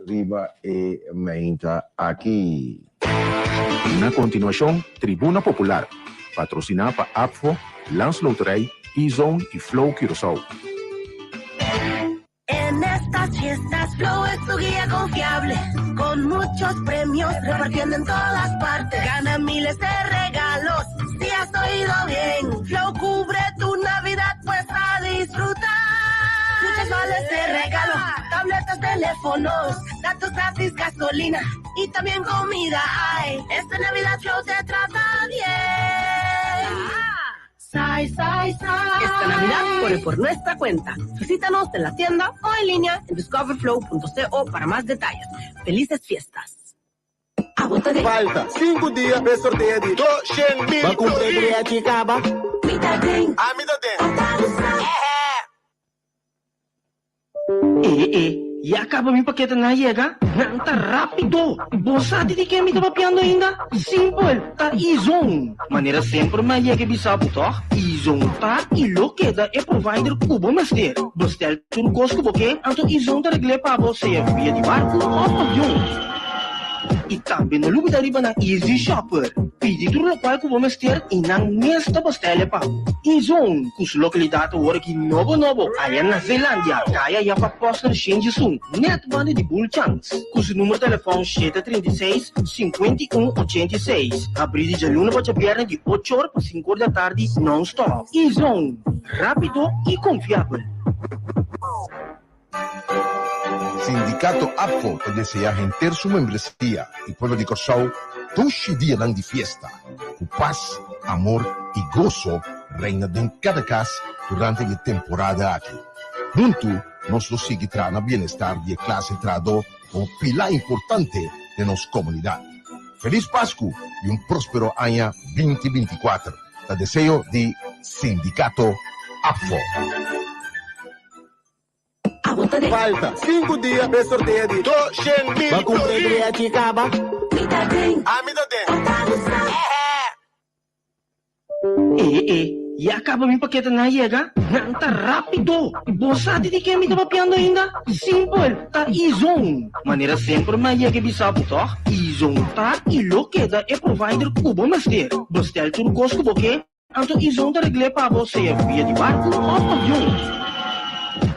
riba e meinta aki. Na kontinuashon, Tribuna Popular, patrosiná pa APFO, Landsloterij, E-Zone i Flow Curaçao. En estas fiestas Flow es tu guía confiable, con muchos premios repartiendo en todas partes. Gana miles de regalos, si has oído bien. Flow cubre tu Navidad, pues a disfrutar. Muchos vales de regalo, tabletas, teléfonos, datos gratis, gasolina y también comida hay. Esta Navidad Flow te trata bien. Sai, sai, sai. Esta Navidad corre por nuestra cuenta. Visítanos en la tienda o en línea en discoverflow.co para más detalles. Felices fiestas. Falta sinku dia pa e sorteo di 200,000 Bo kumpra e drechi kaba? Mi ta den. Ami ta den. E e, ya kaba mi paketenan a yega? Nan ta rápido! Bo sa di ke mi ta papiando ainda? Simpel, ta E-Zone! Manera semper mi a yega e bisa bo tòg? E-Zone ta i lo keda e provider ku bo mester. Bestel tur kos ku bo ke, anto E-Zone ta regl'é pa bo sea via di barku òf avion. I tambe no lubida riba nan Easy Shopper. Pidi tur lokual ku bo mester i nan mes ta bastel'e pa bo. E-Zone, ku su lokalidat awor aki nobo nobo aya na Zeelandia, kaya Jacob Posner Shenjisun, nèt banda di Bulchans. Ku su numero telefòn 736, 51 86. Habrí di djaluna pa djabièrnè di ocho or pa sinku or di atardi nòn-stòp. E-Zone, rápido i konfiabel. Sindikato APFO ta deseá henter su membresia i pueblo di Kòrsou dushi dianan di fiesta, ku pas, amor i goso reina den kada kas durante di e temporada aki. Huntu nos lo sigui traha na bienestar di e klase trahadó komo pilá importante den nos komunidat. Felis Pasku i un próspero aña binti 24, ta deseo di Sindikato APFO. Falta sinku dia pa e sorteo di 200,000 Bo kumpra e drechi kaba? Mi ta den. Ami ta den. E e, ya kaba mi paketenan a yega? Nan ta rápido! Bo sa di ke mi ta papiando ainda? Simpel, ta E-Zone! Manera semper mi a yega e bisa bo tòg? E-Zone ta i lo keda e provider ku bo mester. Bestel tur kos ku bo ke. Anto E-Zone ta regl'é pa bo sea via di barku òf avion.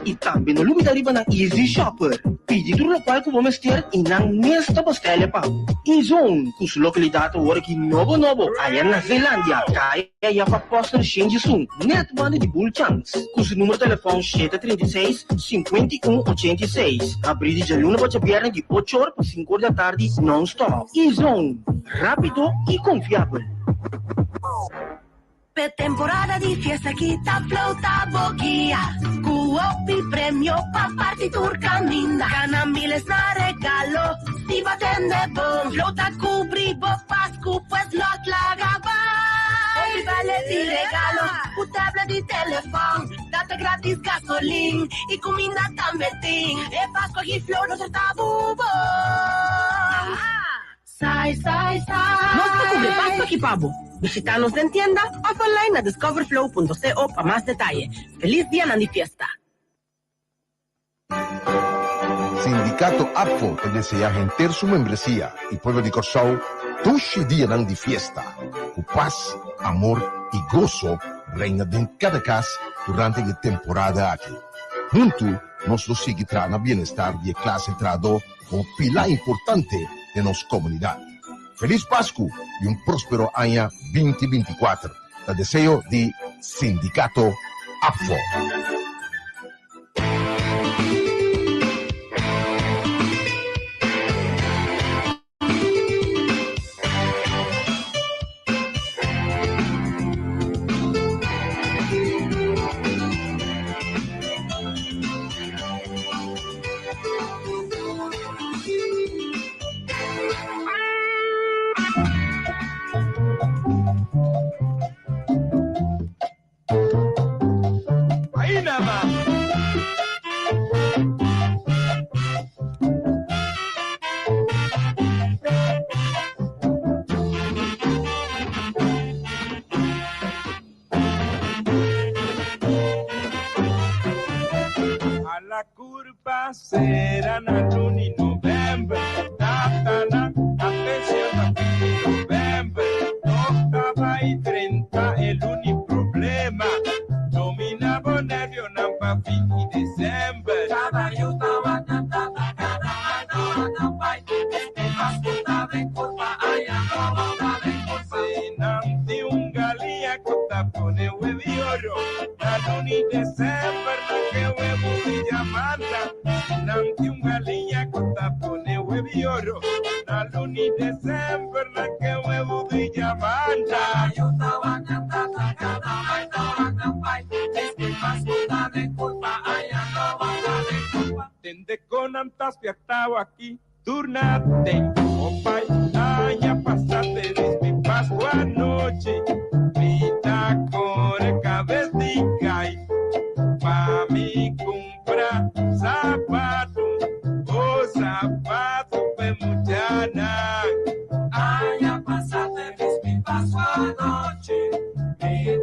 I tambe no lubidá riba nan Easy Shopper. Pidi tur lokual ku bo mester i nan mes ta bastel'e pa bo. E-Zone, ku su lokalidat awor aki nobo nobo aya na Zeelandia, kaya Jacob Posner Shenjisun, nèt banda di Bulchans. Ku su numero telefòn 736, 51 86. Habrí di djaluna pa djabièrnè di ocho or pa sinku or di atardi nòn-stòp. E-Zone, rápido i konfiabel. P'e temporada di fiesta aki ta Flow ta bo guia Ku hopi premio pa parti tur kaminda Gana miles na regalo si bo tende bon Flow ta kubri bo Pasku pues no laga bai Hopi bale di regalo ku tablet di telefòn Data gratis, gasolin i kuminda tambe tin E Pasku aki Flow nos ta bu bon. Sai, sai, sai. Nos ta kubri paso aki pa bo. Bishita nos den tienda of online na discoverflow.co pa mas detaye. Feliz dianan di fiesta! Sindikato APFO ta deseá henter su membresia i pueblo di Kòrsou dushi dianan di fiesta, ku pas, amor i goso reina den kada kas durante di e temporada aki. Huntu nos lo sigui traha na bienestar di e klase trahadó Komo pilá importante den nos komunidat. Felis Pasku i un próspero aña 2024 ta deseo di Sindikato APFO. Cera curpa, cera na luna november. Tatanan, atencion na november. Octava y 30 el único problema. Domina nervio pa fin di december. Si nan tin un galiña cu ta pone huevo oro. Na luna di december nan ke huevo di diamanta. Si nan tin un galiña cu ta pone huevo oro. Na luna di december nan ke huevo di diamanta. Tende con antas viajado aquí, turnate, opai, aña pasate, mi Pascua anoche, mi core cabeza pa mi compra zapato, oh zapato pe muchana. Aña pasate, mi Pascua anoche, mi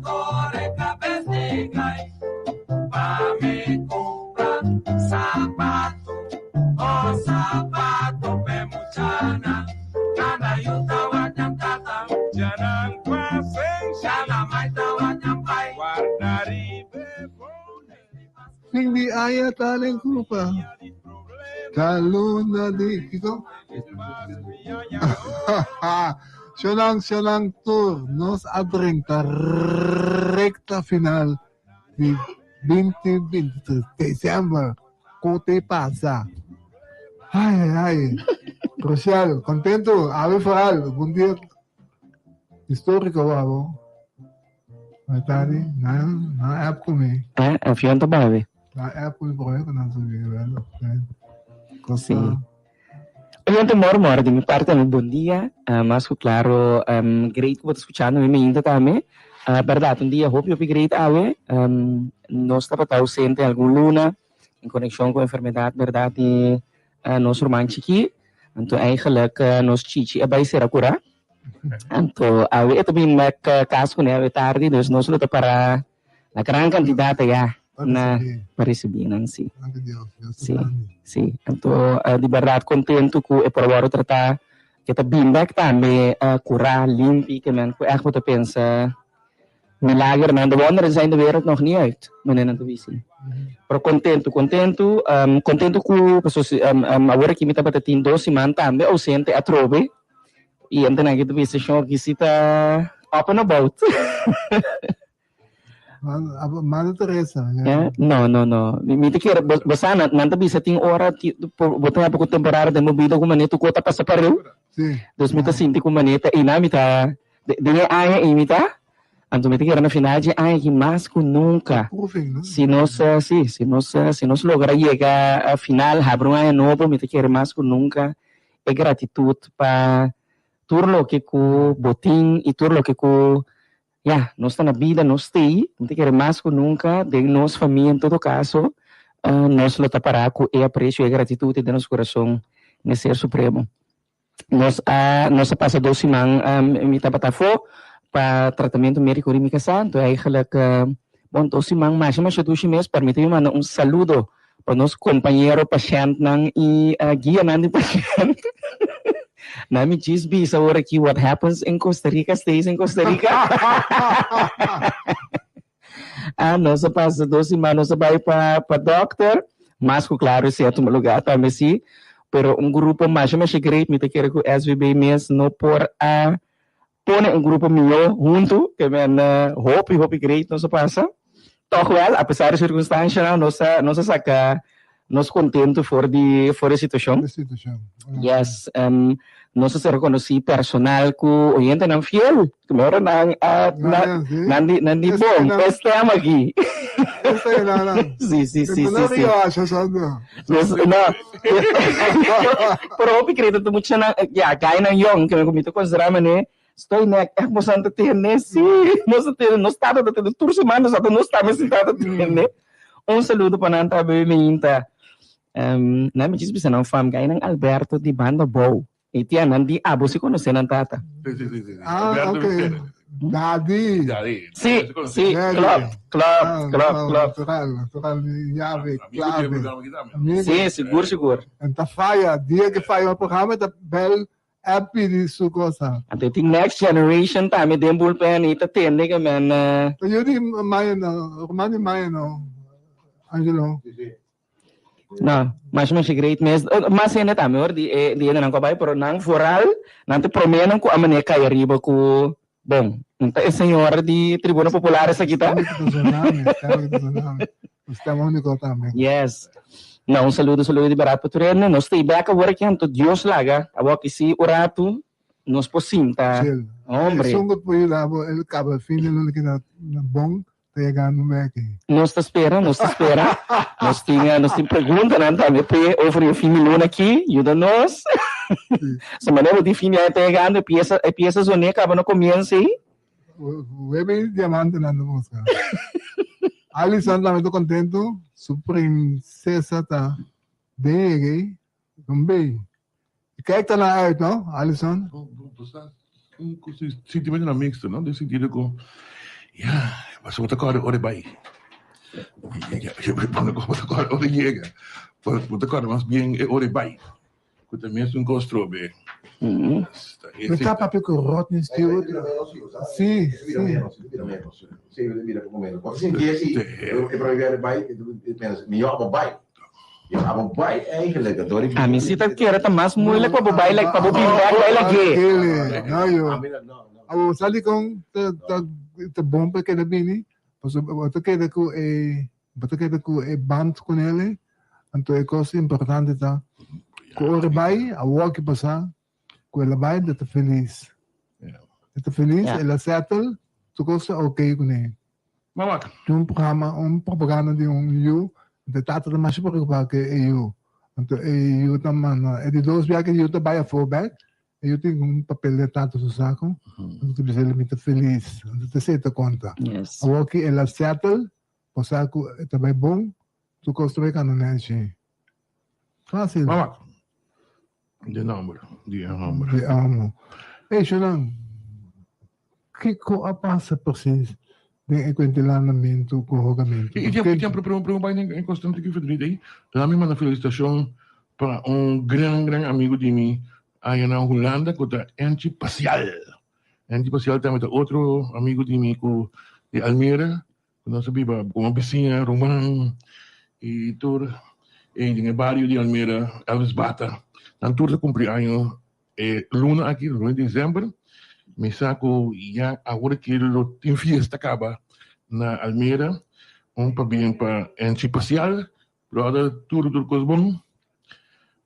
core cabeza pa mi compra zapato, oh zapato pe muchana, kana yuta wanyantata, Muchanan pasen, shana maita wanyampai, guardaribe Fin di aña ta den curpa. Ta luna di kico? Shonan, shonan tur, nos a drenta recta final di 2023, december. Cu te pasa? Ay, ay, ay. Rochelle, contento? Awe vooral, bon dia historico, abo. Tadi, nan, nan app cu mi. Eh, avion ta babe. Nan app cu mi por cu nan subi, bueno. Cosa. Sí. Oyente mor mor, di mi parte un bon dia. Mas cu claro, great cu bo ta scuchando mi mainta tambe. Berdad, un dia hopi hopi great awe. Nos tabata ausente algun luna en conexion cu enfermedad, berdad, di nos ruman chiki. Anto eigenlijk nos chichi a bay sera cura. Anto awe e ta bin mek cas cune awe tardi, dus nos lo ta para la gran cantidad aya na pa ricibi nan, si. Si, si. Anto di berdad contento cu e por a worde trata, ke ta bin bek tambe cura, limpi, ke men cu echt bo ta pensa Milagernan, de wonderen zijn de wereld nog niet uit, meneer nan ta bisa. Pero contento, contento, contento cu paso si awor aki mi tabata tin dos siman tambe ausente atrobe y hende nan aki ta bisa shon aki si ta up and about. Madre Teresa. No, no, no. Mi ta kere, bo sa nan, nan ta bisa tin ora bo ta habi cu temporada den bo bida cu manera tu ko ta pasa pareu. Dus mi ta sinti cu manera ta eynan mi ta Den e aña ei mi ta, anto mi ta kere na final dje aña aki mas ku nunka. Si nos, si, si nos, si nos logra yega final, habri un aña nobo, mi ta kere mas ku nunka e gratitut pa tur loke ku bo tin i tur loke ku, ya, nos ta na bida, nos t'ei. Mi ta kere mas ku nunka den nos famia en todo kaso, nos lo ta pará ku e apresio, e gratitut den nos kurason n'e Ser Supremo. Nos a nos a pasa dos siman mi tabata afó pa tratamiento médiko di mi kasá. Anto eigenlijk bon dos siman masha masha dushi mes. Permiti mi manda un saludo pa nos kompañero pashèntnan i guianan di pashènt. Nan mi djis bisa ora aki what happens in Costa Rica stays in Costa Rica. Ah, nos a pasa dos siman nos a bai pa pa dòkter. Mas ku klaro esei a tuma lugá tambe sí. Pero un grupo masha masha great, mi ta kere ku SVB mes no por a pone un grupo mihó huntu, ke men hopi hopi great nos a pasa. Tòg wèl, apesar di sirkunstanshanan, nos a nos a saka nos kontentu for di for e situashon. Yes, nos a ser konosí personal ku oyentenan fiel, ku mehor nan a nan di nan di bon e stem aki. Sí, sí, sí, sí, sí. No, pero hopi kree ta muchanan, ya, gainan yong, ke mi ta konsiderá manera Estoy nek, echt nos a tene, sí, nos a tene, nos tata ta tene, tur semana nos tata, nos tambe si tata tene. Un saludo pa nan tambe minta. Um, nan mi djis bisa nan fam, gai nan Alberto di Banda Bou. E tia nan di abo si conoce nan tata. Sí, sí, sí, sí. Ah, Alberto ok. Vicente. Daddy. Daddy. Si, si, klopt, klopt, klopt, klopt. Natural, natural, yabe, clave. Amigo. Si, sigur, sigur. En ta faya, dia ku faya un programa ta bel app di su cosa. Anto tin next generation tambe den bullpen y ta tende ke men. Ta yu di Maya no, ruman di Maya no, Angelo. No, masha masha great mes. Mas hende tambe hoor di e di hendenan ku a bai, pero nan vooral nan ta e promenan ku a mane kai ariba ku bon, no ta e señor di Tribuna Popular esaki ta? Yes. No, un saludo, saludo di berdad pa tur hende. Nos ta bek awor aki anto Dios laga awor aki si un ratu nos por sinta. Hombre. Esun ku por yuda bo el kaba fin di luna ki na bon ta yegando bek. Nos ta spera, nos ta spera. Nos tin, nos tin preguntanan tambe p'e over e fin di luna aki. Yuda nos. So manera bo tin fin di aña ta yegando, e piesa, e piesa zoné kaba no comienza ei. Webe diamantenan ta busca. Alison tambe ta contento, su princesa ta den yega ei. Un bay. Kijk ta naar uit, no, Alison? Un sentimentonan mixto, no? Den sentido ku, ya, pasobra bo ta kòrda ora e bai. Bo ta kòrda ora e yega. Bo ta kòrda mas bien e ora e bai. Ku ta mesun kos trobe. Mi ta papia ku Rodney Stewart. Si, si. Ami si ta kere ta mas moeilijk pa bo bai like pa bo bin bek bai lag'é. No yo. Abo sa dikon ta ta ta bon pa keda bini? Pasobra bo ta keda ku e bo ta keda ku e band ku nele, anto e kos importante ta ku ora e bai awor ki pasa ku el a bai el ta felis. El ta felis, el a settle, tur kos ta okay kuné. Tin un programa, un propaganda di un yu, anto e tata ta masha preocupa ku e yu. Anto e yu ta manda, e di dos bia ku e yu ta bai afó bek, e yu tin un papel di e tata su saco, anto ta bisa el mi ta felis, anto ta esei ta konta. Awor ki el a settle, bo sa ku e ta bai bon, tur kos ta bai kanda nechi. Fácil. De nomber, di e homber. Di e amo. Ey, Shunan, kiko a pasa precies den e kuentilanamentu ku hogamentu? I tin tin prome prome bai den e kosnan tiki verdriet ey, laat mi manda felicitacion pa un gran gran amigo di mi aya na Hulanda ku ta Enchi Pasial. Enchi Pasial tambe ta otro amigo di mi ku di Almere. Ku nos a biba komo bisiña, ruman i tur ei den e bario di Almera, Elvis Bata. Nan tur ta kumpli año e luna aki, luna di desèmber. Mi sa ku ya awor aki lo tin fiesta kaba na Almera. Un pabien pa Enchi Pasial, bròder, tur tur kos bon.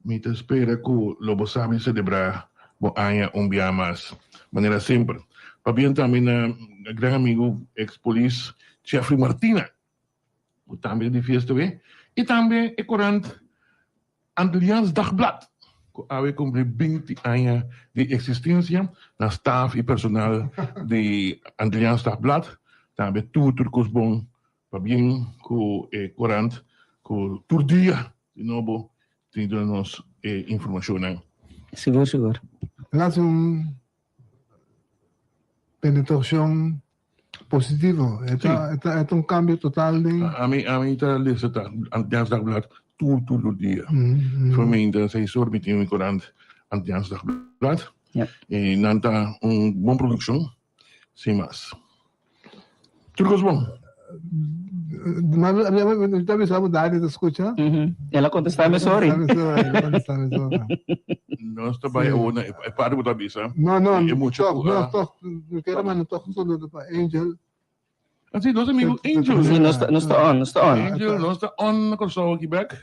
Mi ta spera ku lo bo sabi selebrá bo aña un bia mas, manera semper. Pabien tambe na gran amigu eks polis Jeffrey Martina, ku tambe ta di fiesta awe, i tambe e korant Antilliaans Dagblad, ku awe kumpli binti aña di eksistensia. Na staf i personal di Antilliaans Dagblad tambe tur tur kos bon. Pabien ku e korant ku tur dia di nobo tin duna nos e informashonnan. Sigur sigur. El haci un penetracion positivo. E ta, e ta, e ta un cambio total den. Ami, ami ta lesa ta Antilliaans Dagblad tur, tur, tur dia. For mi ta seis or mi tin mi korant Antilliaans Dagblad. I nan ta un bon produccion. Sin mas. Tur kos bon. Mi ta bisa bo Dani ta skucha. El a kontestá mesora. Nos ta bai awor na e parti ku ta bisa. No, no, E mucha toch, ku no, a. toch. Mi kere manda toch un saludo pa Angel. Ah, sí, nos amigo Angel. Sí, nos ta, nos ta on, nos ta on. Angel, nos ta on na Kòrsou aki bèk.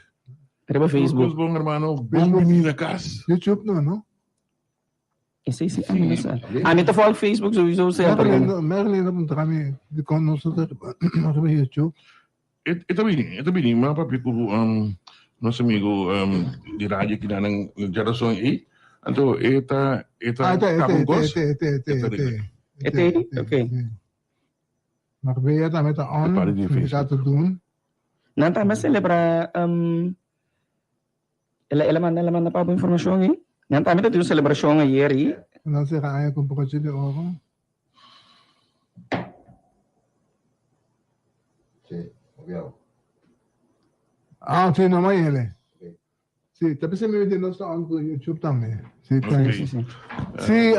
Riba Tur Facebook. kos bon, hermano. Bon bini na kas. YouTube no, no? Esei si ami no sa. Ami ta folg Facebook sowieso semper. Merlin, Merlin a puntra mi dikon nos no ta riba YouTube. E ta bini, e ta bini. Mi a papia ku nos amigo di radio ki nan djarason ei. Anto e ta e ta Ah, e kaba un kos. e te, e te, e te. E te, ok. Marbella tambe ta on, Sindicato Doen. Nan tambe a celebra El a, el a manda, el a manda pa bo informacion ei. Nan tambe ta tin un celebracion ayer ei. Nan cera aña cu un broche di oro. Sí, obvio. Ah, sí, no mai ele. Sí, ta pensé mi nos ta on YouTube tambe. Sí, thanks. Sí, sí. Sí,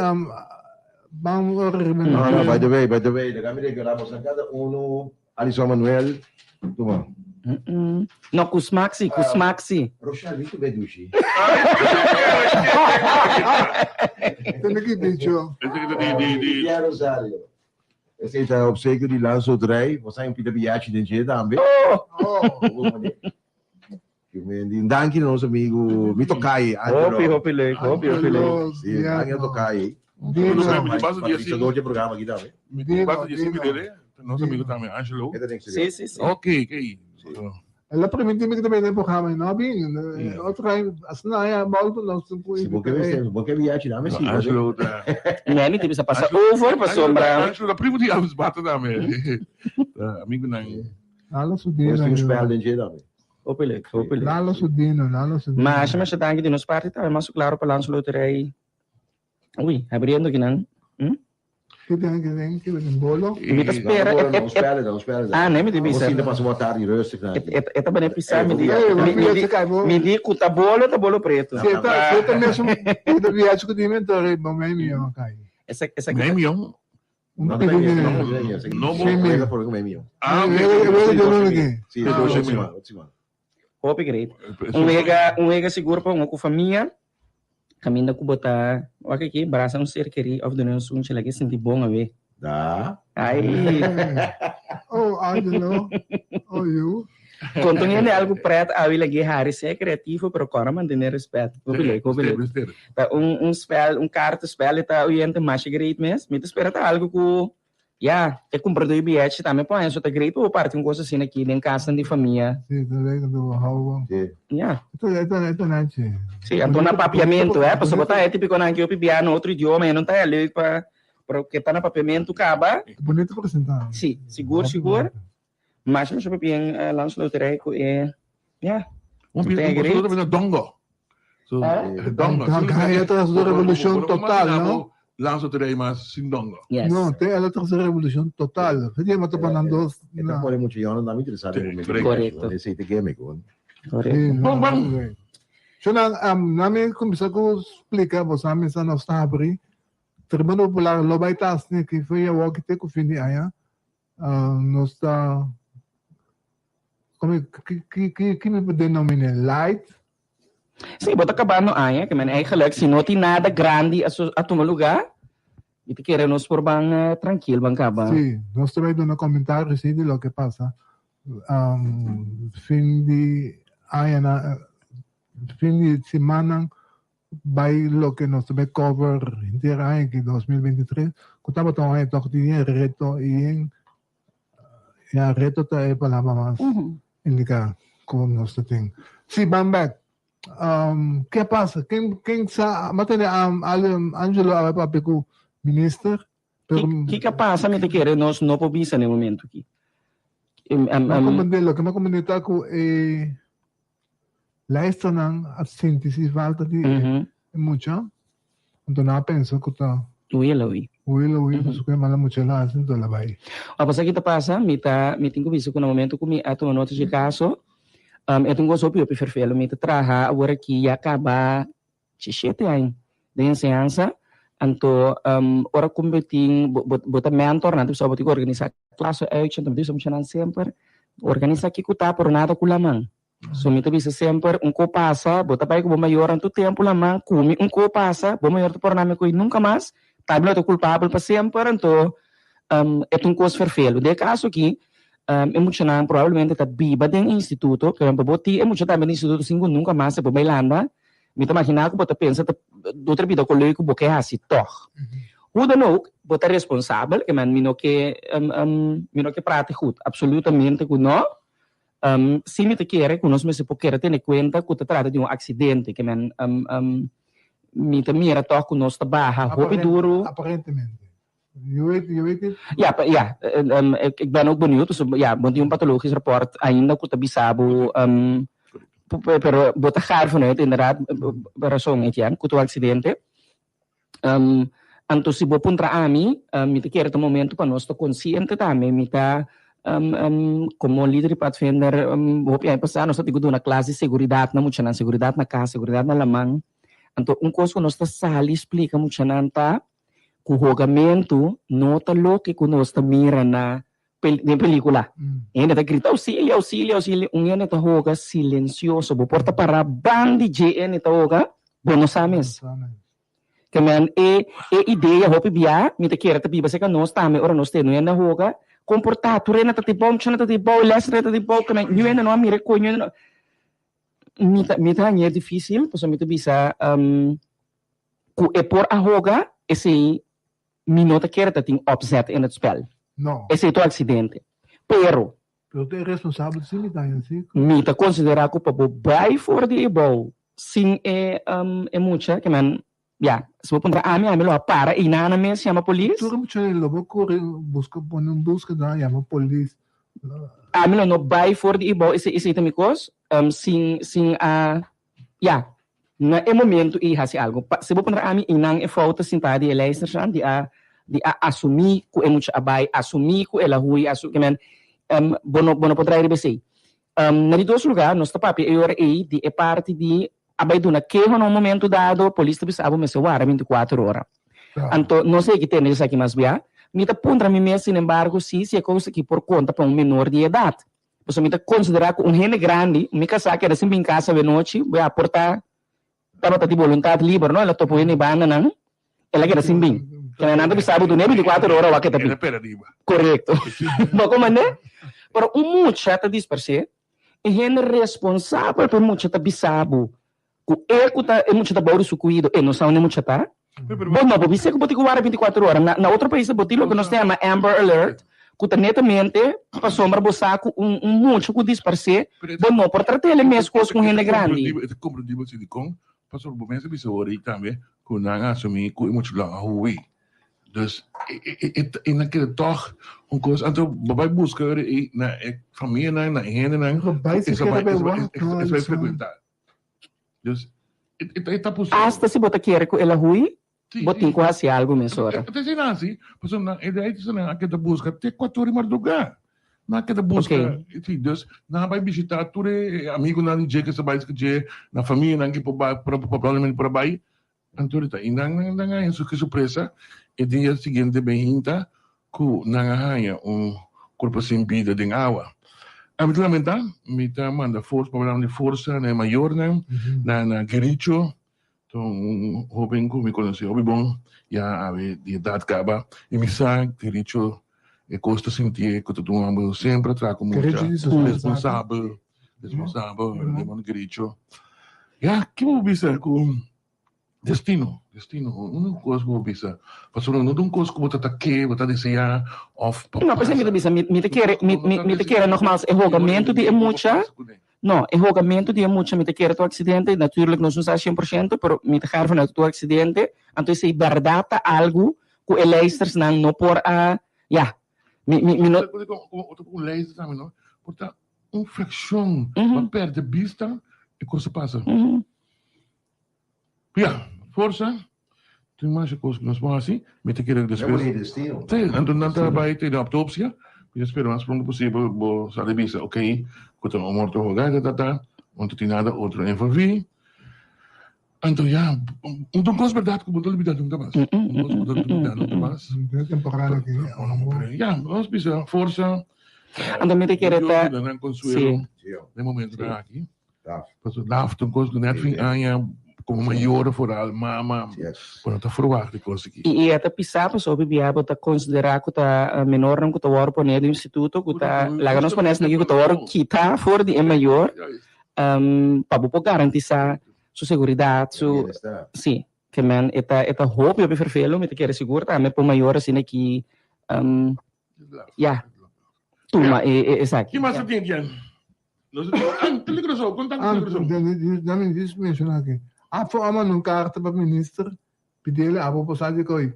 vamos a No, no, by the way, by the way, déjame regalar a cada uno, Alison Manuel, toma. No, ku smak si, ku smak si. Rochelle, wie tu dushi? Tene ki dicho. Di Rosario. Ese ta obsequio di Landsloterij. Você hay un pita biachi den dje tambe. Oh! Oh! Danki na nos amigo Mito Kai. Hopi, hopi leuk, hopi, hopi leuk. Sí, danki na Tokai. Patrocinador di programa aki tambe. Basta di cinco dele, nos amigo tambe, Angelo. Sí, sí, sí. Ok, ok. El a permití mi que también den programa y no bin. Otro ay, asina ay, volto nos Si bo ke bo ke viaje, dame si. Angelo ta. Nee, mi ta bisa pasa over pasobra. Angelo ta primo di Elvis Bata tambe. Amigo nan. Lalo Sudino. Pues tin un spel den dje tambe. Hopi leuk, hopi leuk. Lalo Sudino, Lalo Sudino. Masha, masha danki di nos parti tambe, mas claro pa Landsloterij. Ui, abriendo kinan. Hm? Ki den, ki den, ki den bolo. Mi ta spera. No, no, spera, no, spera. Ah, nee, mi di bisa. Bo sinta pasa boa tarde rustig na. E ta bane pisa, mi di. Mi di ku ta bolo, ta bolo preto. Si ta, si ta mesmo, si ta viaje ku di mi, entonces bo mei mion kai. Esa, esa. Mei mion? Un pidi mi. No, Sí, mi. Ah, ok. Sí, 2 mion. Hopi great. Un wega, un wega sigur pa un ku famia. Caminda ku bo ta, wak aki, brasa un ser kerí of duna un sunchi laki sinti bon awe. Da. Ai. Oh, Angelo. Oh, you. Konta un hende algu pret awe lagi hari sea kreativo pero kòrda mantené respet. Hopi leuk, hopi leuk. Ta un un spel, un kaartenspel e ta oyente masha great mes. Mi ta spera ta algu ku Ya, e kumpradó di biyechi tambe por haña su ta great pa bo parti un kos asina aki den kasnan di famia. Sí, ta leuk anto bo hou bo. Sí. Ya. E ta e ta nechi. Sí, anto na papiamentu, eh, pasobra bo ta e tipikonan ki hopi bia na otro idioma e no ta e leuk pa, pero ke ta na papiamentu kaba. Bonito presentá. Sí, sigur, sigur. Masha masha pabien Landsloterij ku e, ya. Un Ta un great. también dongo. So, dongo. Ahí ta su revolución total, no? Landsloterij mas sin dongo. Yes. No, te ela ta su revolución total. Ge ma ta nan dos. E ta pone mucho yonan dami interesante Sí, momento. correcto. Esei te game con. Correcto. Sí, no, Bom, bom. no, Yo nan nami kuminsá ku splika bo sa mesa nos ta habri. Tribuna Popular lo bai ta asina ki foi awor ki te ku fin di aña. Nos ta como ki ki ki ki mi por denominé light. Sí, bo ta kabando aña, ke men eigenlijk si no tin nada grandi a, su, a tuma lugá, mi ta kere nos por ban trankil ban kaba. Sí, nos ta bai duna komentario sí di loke pasa. Fin di aña na fin di simannan bai loke nos ta bai cover henter aña ki 2023 ku tabata un aña tòg di yen reto i yen ya reto ta e palabra mas indiká ku nos ta tin. Sí, ban bèk. Ke a pasa? Ken ken sa m'a tende Angelo a bai papia ku minister pero Kiko a pasa mi ta kere nos no por bisa na e momento aki. M'a komprendé loke m'a komprendé ta ku e Luisternan a sinti si falta di e mucha, anto nan a pensa ku ta Ui lo ui. Ui lo ui, pasobra ku e mala mucha lo hasi, anto el a bai. A pasa ki ta pasa, mi ta mi tin ku bisa ku na momento ku mi a tuma nota dje kaso, e ta un kos hopi hopi ferfelu. Mi ta traha awor aki ya kaba 17 aña den enseñansa, anto ora ku mi tin bo bo ta mentor nan ta bisa bo tin ku organisá klas uit, anto mi ta bisa muchanan semper organisá kiko ta por nada ku laman. So mi ta bisa semper, un ko pasa, bo ta bai ku bo mayornan tur tempu laman, ku mi un ko pasa, bo mayor ta por nami ku nunka mas, tambe lo ta kulpabel pa semper, anto e ta un kos ferfelu. Den e kaso aki, e muchanan probablemente ta biba den e instituto, pero pa bo tin e mucha tambe den instituto sin ku nunka mas e por bai landa, mi ta maginá ku bo ta pensa ta otro bida ku leuk ku bo ke hasi tòg. Hoe dan ook, bo ta responsabel, ke men mi no ke mi no ke prati gut, absolutamente ku no. Si mi ta kere ku nos mester por kere tene kuenta ku ta trata di un aksidente, ke men mi ta mira tòg ku nos ta baha hopi duru. Aparentemente. Je weet, je weet niet. Ja, ja, ik ben ook benieuwd. Dus, ja, bo tin un patologisch rapport ainda ku ta bisa bo, pero bo ta gaar vanuit inderdaad, razon Etienne, ku ta un aksidente. Anto si bo puntra ami, mi ta kere ta momento pa nos ta konsiente tambe. Mi ta komo lider di Padvinder hopi aña pasá nos ta tin ku duna klas di seguridat na muchanan, seguridat na kas, seguridat na laman. Anto un kos ku nos ta sali splika muchanan ta ku hogamentu no ta loke ku nos ta mira na den pelicula. Hende ta grita auxilio, auxilio, auxilio. Un hende ta hoga silencioso. Bo por ta para ban di dje hende ta hoga, bo no sa mes. Ke men e e idea hopi bia mi ta kere ta biba serka nos tambe ora nos tene un hende a hoga, komportá tur hende ta di bou, muchanan ta di bou, lèsnan ta di bou, ke men niun hende no a mira e koe, niun hende no. Mi ta mi ta hañ'é difísil pasobra mi ta bisa ku e por a hoga esei Mi no ta kere ta tin opzet in het spel. No. Esei ta un accidente. Pero. Pero ta e responsabel si mi ta haña si. Mi ta considera cu pa bo bay for di e bou sin e e mucha, ke men, ya, si bo puntra ami, ami lo a para eynana mes yama polis. Tur e mucha lo bo cori busca pone un busca yama polis. Ami lo no bay for di e bou, esei esei ta mi cos, sin sin a Ya, na e momento ei hasi algo. Pa, si bo puntra ami, einan e fout ta sintá di e leisternan di a di a asumí ku e mucha a bai, asumí ku el a hui, asu ke men, bo no bo no por trae riba esei. Na di dos lugá, nos ta papia e ora ei di e parti di a bai duna keho na un momento dado, polis ta bisa bo mester wara bintikuater ora. Anto, no sé ki tende esaki mas bia. Mi ta puntra mi mes, sinembargo, si si e kos aki por konta pa un menor di edat. Pasobra mi ta konsiderá ku un hende grandi, mi kasá keda sin bin kas awenochi, bo ya por ta tabata di boluntat liber, no? El a topa un hende bandanan, el a keda sin bin. Kende nan ta bisa bo dun'é bintikuater ora wak e ta bin. Korekto. Bo komand'é? Pero un mucha ta disparsé, e hende responsabel pa e mucha ta bisa bo Ku e ku ta e mucha ta bou di su kuido, e no sa unda e mucha ta. Bo no por bisa ku bo tin ku warda bintikuater ora. Na na otro paisnan bo tin loke nos ta yama Amber Alert, ku ta netamente pasobra bo sa ku un un mucha ku disparsé, bo no por trat'el e mes kos ku un hende grandi. E ta komprendibel si dikon, pasobra bo mes a bisa ora ei tambe ku nan a asumí ku e mucha lo a hui. Dus e na keda tòg un kos. Anto bo bai buska ora ei na e famianan, na e hendenan ku e sa bai frekuentá. Dus, e ta posibel. Asta si bo ta kere ku el a hui, bo tin ku hasi algu mesora. E ta asina hasi, pasobra nan e rei ta nan a keda buska te kuator di mardugá. Nan a keda buska, si, dus nan a bai bishitá tur e amigunan di dje ke sa bai dje, nan famianan ke por bai, probablemente por a bai. Anto ta i nan nan a haña su sorpresa e dia siguiente behinta ku nan a haña un kurpo sin bida den awa. Ami ta lamentá, mi ta manda forsa, palabranan di forsa na e mayornan, na na Gericho, ta un hoben ku mi konosé hopi bon, ya awe di edat kaba, i mi sa Gericho e kos ta sintié ku ta un hòmber semper a traha ku mucha responsabel, responsabel, Gericho. Ya, ke bo bisa ku Destino, destino, un kos ku bo bisa, pasobra no ta un kos ku bo ta ta ke, bo ta deseá òf pa No, p'esei mi ta bisa, mi mi ta kere, mi mi mi ta kere nogmaals e hogamentu di e mucha, no, e hogamentu di e mucha mi ta kere ta un aksidente, natuurlijk nos no sa shen por shento, pero mi ta gara vanuit ta un aksidente, anto esei bèrdat ta algu ku e leistersnan no por a, ya, mi mi mi no. Un leister tambe no por ta un frakshon, bo a pèrdè bista e kos a pasa. Ya, forsa. Tin masha kos ku nos por hasi. Mi ta kere despues. Sí, anto nan ta bai tene autopsia. Mi ta spera mas pronto posibel bo sa di bisa, ok, ku ta un morto hogá, ta ta ta, no ta tin nada otro envolví. Anto ya, un ta un kos bèrdat ku bo no ta olbidá nunka mas. Un kos ku bo no ta olbidá nunka mas. Ya, nos bisa forsa. Anto mi ta kere ta. Dios duna nan konsuelo den momentonan aki. Pasobra laf ta un kos ku net fin aña komo mayor foral mama bo no ta ferwagt di kos aki. I e ta pisá pasobra hopi bia bo ta konsiderá ku ta menornan ku ta wòrdu poné den instituto ku ta laga nos poné esaki ku ta wòrdu kitá for di e mayor pa bo por garantisá su seguridat su si ke men e ta e ta hopi hopi ferfelu mi ta kere sigur tambe pa un mayor asina ki ya tuma e esaki. Ki mas ta tin Etienne? Dame dis menciona aki. Afo a manda un carta pa minister pidiele abo por sa di koe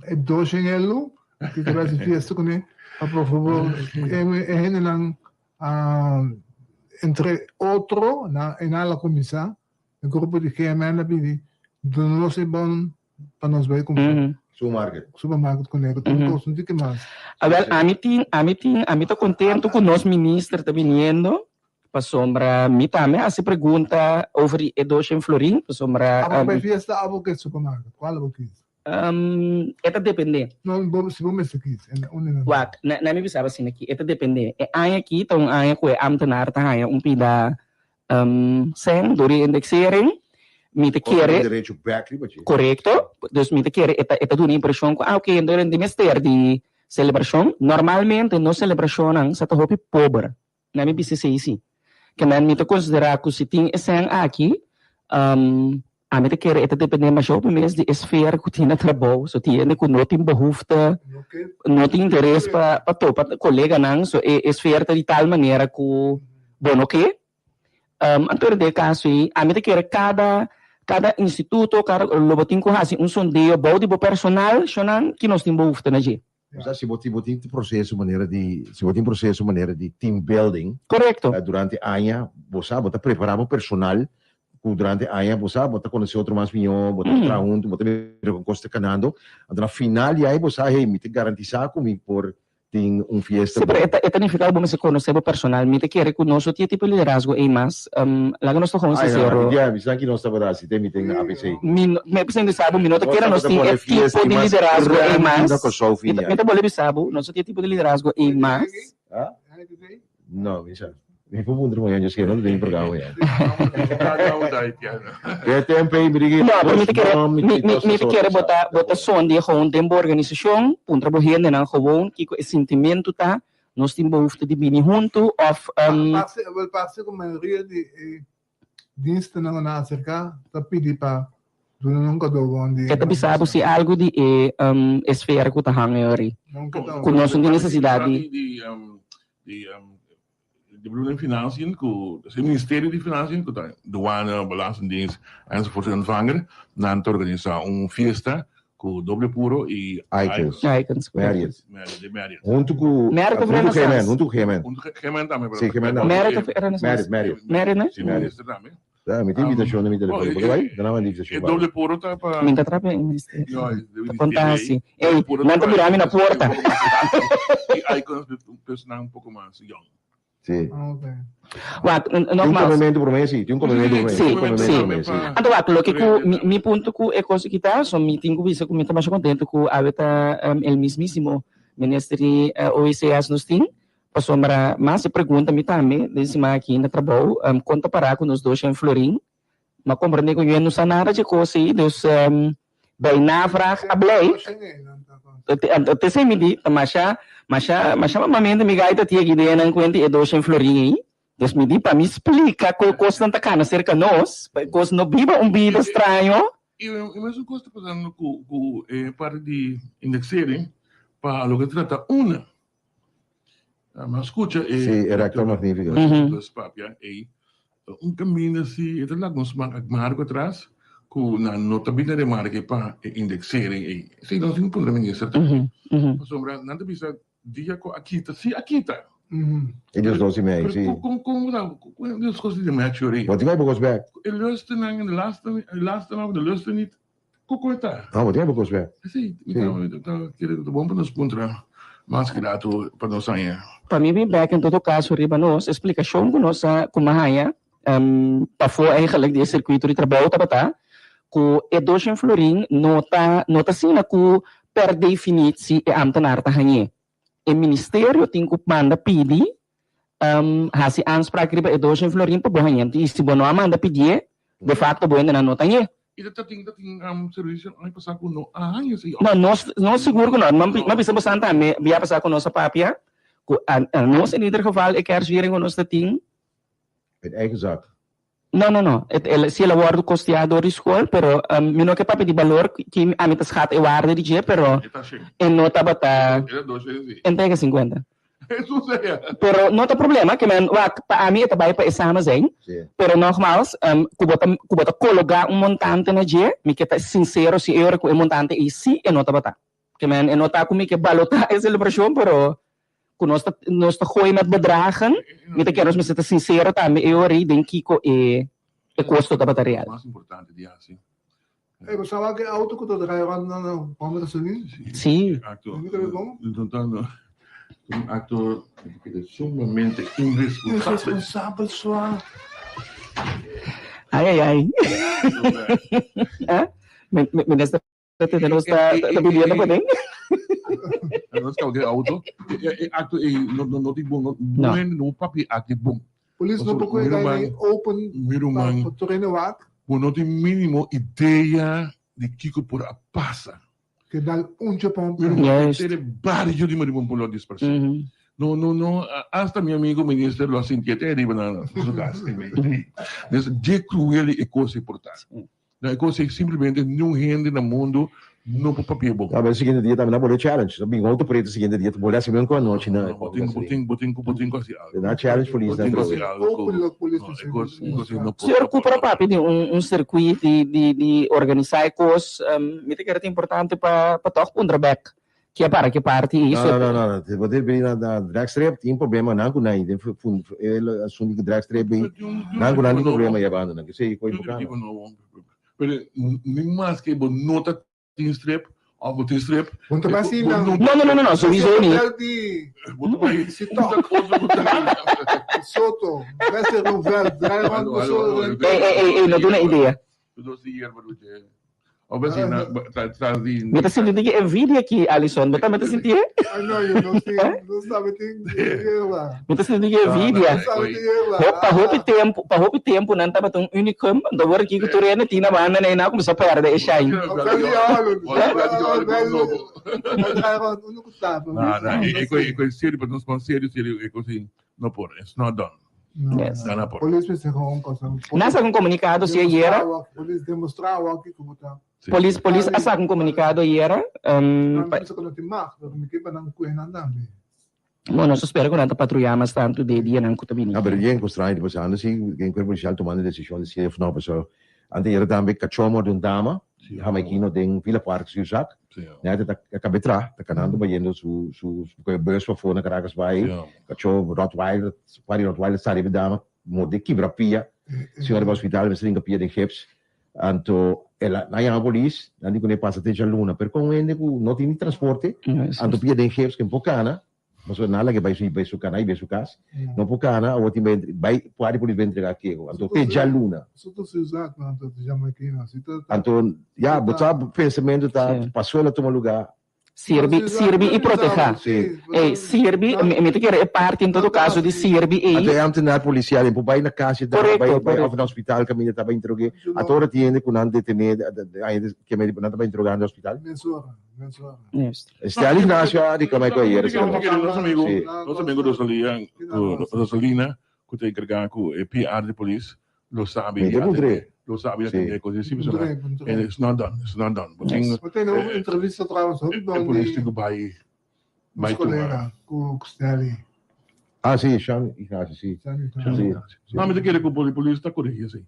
e doshen elu ki ta bai haci fiesta cune pa por favor e hendenan entre otro nan a cuminsa e grupo di GMN a pidi duna nos e bon. pa nos bai kumpra. Supermarket. Supermarket kuné ku tur kos no tin ke mas. Awel ami tin ami tin ami ta kontentu ku nos minister ta biniendo pasobra mi tambe a hasi pregunta over di e doshen florin pasobra. Abo bai fiesta abo ke supermarket kual abo kis? E ta dependé. No bo si bo mester kis en un di nan. Wak na na mi bisaba asina aki e ta dependé e aña aki ta un aña ku e ambtenaar ta haña un pida Sèn dor di indexering mi ta kere. Derecho bek riba dje. Korekto. Dus mi ta kere e ta e ta duna impreshon ku ah oke hende di mester di selebrashon. Normalmente nos selebrashonnan sa ta hopi pober. Na mi bisa esei si. Ke men mi ta konsiderá ku si tin e sèn aki Ami ta kere e ta depende masha hopi mes di e sfera ku tin na trabou. So tin hende ku no tin behoefte, no tin interes pa pa topa koleganan. So e e sfera ta di tal manera ku bo no ke. Anto den e kaso ei ami ta kere kada kada instituto, kada lo bo tin ku hasi un sondeo bou di bo personal shonnan ki nos tin behoefte na dje. Osea, si bo tin, bo tin proceso manera di, si bo tin proceso manera di team building. Correcto. Durante aña, bo sa, bo ta prepara bo personal cu durante aña, bo sa, bo ta conoce otro mas miho, bo ta traha hunto, bo ta mira con cos ta canando. Anto na final di aña bo sa, hey, mi ta garantisa cu mi por tin un fiesta. Sí, pero e ta, e ta nifica cu bo mester conoce bo personal. Mi ta kere cu nos no tin e tipo di liderazgo ey mas. Laga nos ta gewoon sincero. Ay, no, mi sa ki nos tabata hasi te mi ten na ABC. Mi no, mi a bisa bisa bo, mi no ta kere nos tin e tipo di liderazgo ei mas. Mi ta bolbe bisa bo, nos no tin e tipo di liderazgo ei mas. No, mi sa. Mi por puntra mañana, yo ske no ta den programa mañana. E tempo ei mi digi. No, pero mi ta kere, mi, mi, mi ta kere bo ta, bo ta sondia gewoon den bo organisashon, puntra bo hendenan gewoon kiko e sintimentu ta, Nos tin behoefte di bini huntu of. Parse, wel parse ku mayoria di e dienstennan ku nan aserká ta pidi pa duna nan kadó bon di. E ta bisa bo si algu di e esfera ku ta hanga e ori. Ku nos no tin nesesidat di. Di di bedoeling financiën ku e ministerio di financiën ku ta douane, belastingdienst enzovoort ontvanger nan ta organisa un fiesta Ku doble puro i Icons. Icons, Marriott. Marriott, de Marriott. Huntu ku Marriott of huntu ku Renaissance? GMN, huntu ku GMN. Huntu ku GMN tambe, pero Sí, GMN tambe. Marriott of Renaissance? Marriott, Marriott. Marriott, ne? Sí, Marriott. Minister tambe. Ja, mi tin invitashon na mi telefon. Bo Bo ta bai? Da nan manda invitashon E bai. doble puro ta pa Mi ta trapia e minister. No, e Ta conta ministerio asi. ei. Ey, Doble puro ta nan ta pa mira mi na porta. un poko mas grandi i Icons personanan un poko mas yong. Sí. Wak, Tin un nogmaals. komementu promé, sí. Tin un komementu promé. Sí, Tin un komementu sí. promé, sí. Anto wak, loke ku mi, mi punto ku e kos aki ta, so mi tin ku bisa ku mi ta masha kontentu ku awe ta el mismisimo minister di OECS nos tin, pasobra mas e pregunta mi tambe den siman aki na trabou, kon ta para ku nos doshen florin Ma comprende cu yen no sa nada dje cos ey, dus bij navraag a blijk, Te mi di, ta masha, masha, masha mamamente mi gaita tin aki den nan cuenta e doshen florin ey, dus mi di pa mi splica cu e cosnan ta cana cerca nos, pa e cos no biba un bida straño. Y e mesun cos ta pasando cu cu e parti di indexering pa loke ta trata una. Mi a scucha e Sí, e rector magnifico. Pues papia ey un caminda si e ta laga un smak amargo atras cu nan no ta bini remarke pa e indexering ey. Esey nos tin cu puntra minister tambe. Pasobra nan ta bisa dia cu a kita, si a kita. E dios dos y mei, si. Pero con con con dios cos di mature ey. Bo tin bai bo cos bek. E luisternan en de laatste, de laatste de luister niet. Koko e ta? No, bo tin bo kos bek. Sí, mi ta, mi ta kere ku ta bon pa nos puntra mas grato pa nos haña. Pa mi bin bek en todo kaso riba nos e splikashon ku nos a kuma haña pafó eigenlijk di e sirkuito di trabou tabata ku e doshen florin no ta no ta asina ku per definitsi e ambtenaar ta hañ'é. E ministerio tin ku manda pidi hasi aanspraak riba e doshen florin pa bo hañ'é. I si bo no a manda pidié, de facto bo hendenan no ta hañ'é. I ta tin ta tin servicio aña pasá ku no a haña esei. No, nos no sigur ku no. Mi a bisa bosan tambe bia pasá ku nos a papia ku nos in ieder geval e kerstviering ku nos ta tin. Uit eigen zak. No, no, no. Et el si el a wòrdu kosteá dor di skol, pero mi no ke papia di balor ki ami ta skat e waarde di dje, pero e no tabata entrega sinkuenta. Pero no ta problema, ke men wak pa ami e ta bai pa e samen zijn, pero nogmaals ku bo ta ku bo ta kologá un montante na dje, mi ke ta sinsero si e ora ku e montante ei si e no tabata. Ke men e no ta ku mi ke balotá e selebrashon, pero ku nos ta nos ta gooi met bedragen, mi ta kere nos mester ta sinsero tambe e ora ei den kiko e e kosto tabata real. Mas importante di hasi. Ey, bo sa wak e auto ku ta draai rond na na bomba gasolin? Sí. Acto. Un acto sumamente irresponsabel. Irresponsabel swa. Ay, ay, ay. Minister, nos ta pidiendo pa den. Nos kaba ke auto. E acto ei no no no tin bon. No. No papia aki bon. Polis no por koe gai open pa tur hende wak. Bo no tin minimo idea di kiko por a pasa. Ke dal un chapon. Mi ruman, henter e bario di Maribon por lo a dispersá. No, no, no, hasta mi amigo minister lo a sintié te ariba na su kas. Des dje kruel e kos ei por ta. No, e kos ei simplemente niun hende na mundu no por papia bon. No, pero e siguiente dia tambe nan pone challenge. Nan bin auto preto e siguiente dia, ta bolbe hasi men ku anochi na. No, bo tin, bo tin, bo tin ku, bo tin ku hasi algo. Nan challenge polis nan trobe. Bo tin ku hasi algo ku, no, e kos, e kos ei no por. Señor Cooper a papia di un un circuit di di di organisá e kos. Mi ta kere ta importante pa pa tòg puntra bèk ke a para ke parti i No, no, no, no. Bo tin bini na na dragstrip tin problema nan ku nan den fun e asuntu di dragstrip ei nan ku nan tin problema yabando nan. Esei kos importante. Pero ni maske bo no ta tin strip of bo tin strip. Bo no ta bai asina. No, no, no, no, no, sowieso ni. Bo ta bai un otro ku ta Soto, beste rond veld, draai rond bo solo. Ey, ey, ey, ey, no duna idea. Mi ta sinti di ki envidia aki, Alison. Bo tambe ta sintié? Mi ta sinti di ki envidia. Pa hopi tempu, pa hopi tempu nan tabata un unicum, anto awor aki ku tur hende tin na banda nan a kuminsá pèrdè e shine. Yes. No por. Polis mester con un cosa. Nan saca un comunicado si ayera. Polis demostra awor aki como ta. Polis polis a saca un comunicado ayera. Nan bisa cu no tin mag, pero mi ke pa nan cuhe nan tambe. Bueno, nos ta spera cu nan ta patruya mas tanto den e dianan cu ta bini. Ah, pero bien cu straño ta pasando si, den cuerpo policial tomando decision di si of no, pasobra antes ayera tambe cacho a morde un dama jamaiquino den Villa Park, Zuidzak. Net ta a tra, ta kanando bayendo su su su bus pafó na Caracas bai, kachó Rottweiler, par di Rottweiler sa riba e dama, morde kibra pia, señora bai hospital mester hinka pia den gips, anto el a nan yama polis, nan di kuné pasa te djaluna, pero kon un hende ku no tin ni transporte, anto pia den gips ken por kana. Pasobra nan a laga bai su bai su kana i bai su kas. No por kana, awor tin bai bai por di polis bai entrega kego. Anto te djaluna. Anto ya bo sa pensamentu ta pasó el a tuma lugá. Sirbi, sirbi i protehá. Ey, sirbi, mi ta kere e parti en todo kaso di sirbi ey. Anto e ambtenaar polisial e por bai na kas e dama, bai bai òf na hospital kaminda ta bai interog'é. Anto ora tin hende ku nan detené, nan ta bai interogá na hospital. Stanley Ignacio a reclama cu ayer. Nos amigo, nos amigo Rosalía, Rosalina, cu ta encarga cu e PR di polis, lo sabi. Mi ta puntr'é. Lo sabi atende e cos di si, and it's not done, it's not done. Bo tin Bo tin un entrevista trouwens hopi bon di. E polis tin cu bay, bay tuma. Nos colega cu Stanley. Ah si, Sean Ignacio, si. Sean Ignacio. No, mi ta kere cu polis ta coregi esey.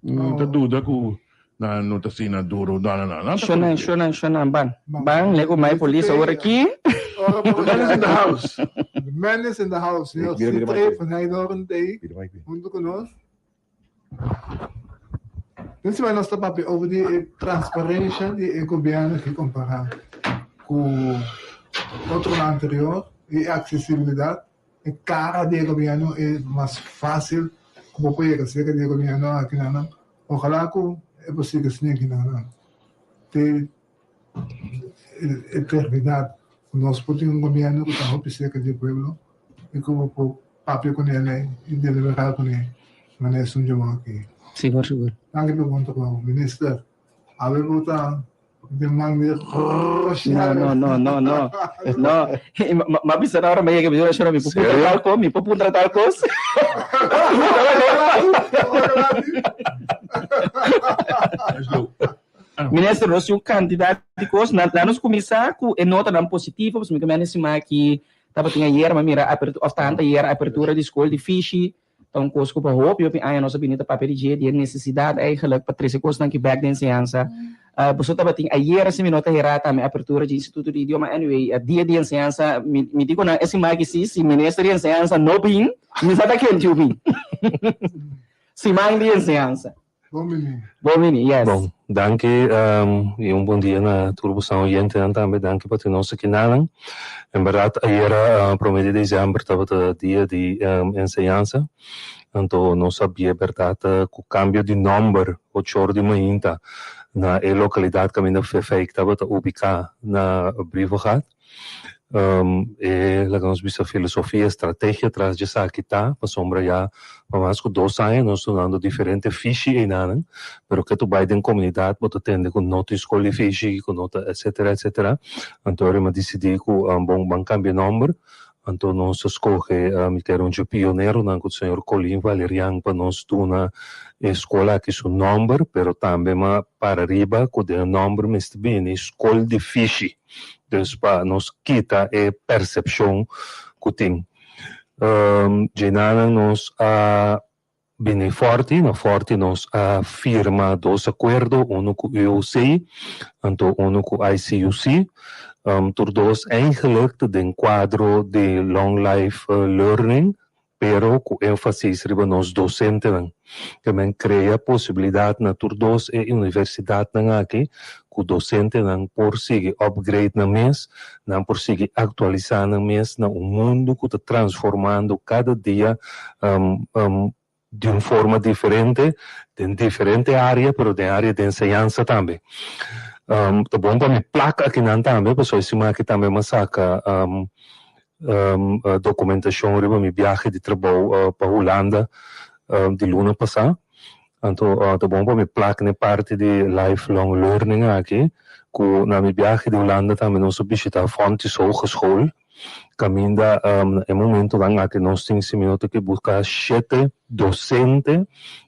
Mi ta duda ku nan no ta asina duro. No, no, no. Nan ta Shonan, shonan, shonan, ban. Ban, lego mai polis awor aki. The man is in the house. The man is in the house. Señor Citre van Heijdoorn t'ei hunto ku nos. Den siman nos ta papia over di e transparencia di e gobierno aki compara ku otronan anterior y e accesibilidad. E cara di e gobierno e mas facil cu bo por yega cerca di e gobierno aki na nan. Ojalá cu e por sigui asina aki na nan te eternidad cu nos por tin un gobierno cu ta hopi cerca di e pueblo y cu bo por papia cu nel y delibera cu nel manera esun dje bo aki. Sigur sigur. Danki pa bon trabou minister. Awe bo ta den man di No, no, no, no, no. No. Ma bisa na ora mi yega, mi bisa mi por puntra tal cos, mi por puntra tal cos. Minister, nos tin un cantidad di cos. Na nos cuminsa cu e notanan positivo, pasobra mi ta mira estima aki tabatin ayer, mi a mira apertura, of tanta ayer apertura di scol di Fishi. Ta un kos ku pa hopi hopi aña nos a bini ta papia di dje, di e nesesidat eigenlijk pa trese kosnan aki bèk den enseñansa. Boso tabatin ayera si mi no ta herá tambe apertura dje Instituto di Idioma. Anyway, dia di enseñansa mi mi di ku nan e siman aki si, si Minister di Enseñansa no bin, mi sa ta ken tiu bin. Siman di enseñansa. Bon bini. Bon bini, yes. Bon, danki y un bon dia na tur bosan oyentenan tambe. Danki pa tin nos aki nanan. En berdad ayera prome di december tabata dia di enseñansa. Anto nos a bia berdad cu cambio di nomber ocho or di mainta na e localidad caminda Fefeik tabata ubica na Brievengat. E laga nos bisa filosofia, strategia tras di esaki ta pasobra ya pa mas ku dos aña nos dunando diferente fishi einanan, pero ke tu bai den komunidat bo ta tende ku no tin skol di fishi, ku no ta etsetera etsetera. Anto ora mi a disidí ku bon ban kambia nòmber, anto nos a skohe mi ta era un dje pioneronan ku señor Colin Valerian pa nos duna e skol aki su nòmber, pero tambe mi a para riba ku den e nòmber mester bini skol di fishi. Dus pa nos kita e persepshon ku tin. Djenanan nos a bini Forti, na Forti nos a firma dos akuerdo, unu ku UOC anto unu ku ICUC. Tur dos eigenlijk ta den kuadro di Long Life Learning. pero ku énfasis riba nos dosentenan. Ke men krea posibilidat na tur dos e universidatnan aki ku dosentenan por sigui upgrade nan mes, nan por sigui aktualisá nan mes na un mundu ku ta transformando kada dia di un forma diferente den diferente área, pero den área di enseñansa tambe. Ta bon pa mi plak akinan tambe, pasobra e siman aki tambe mi a saka Documentacion riba mi biahe di trabou pa Hulanda di luna pasa. Anto ta bon pa mi plak n'e parti di lifelong learning aki cu na mi biahe di Hulanda tambe nos a bishita Fontys Hogeschool caminda na e momentonan aki nos tin si mi no ta ekiboca shete docente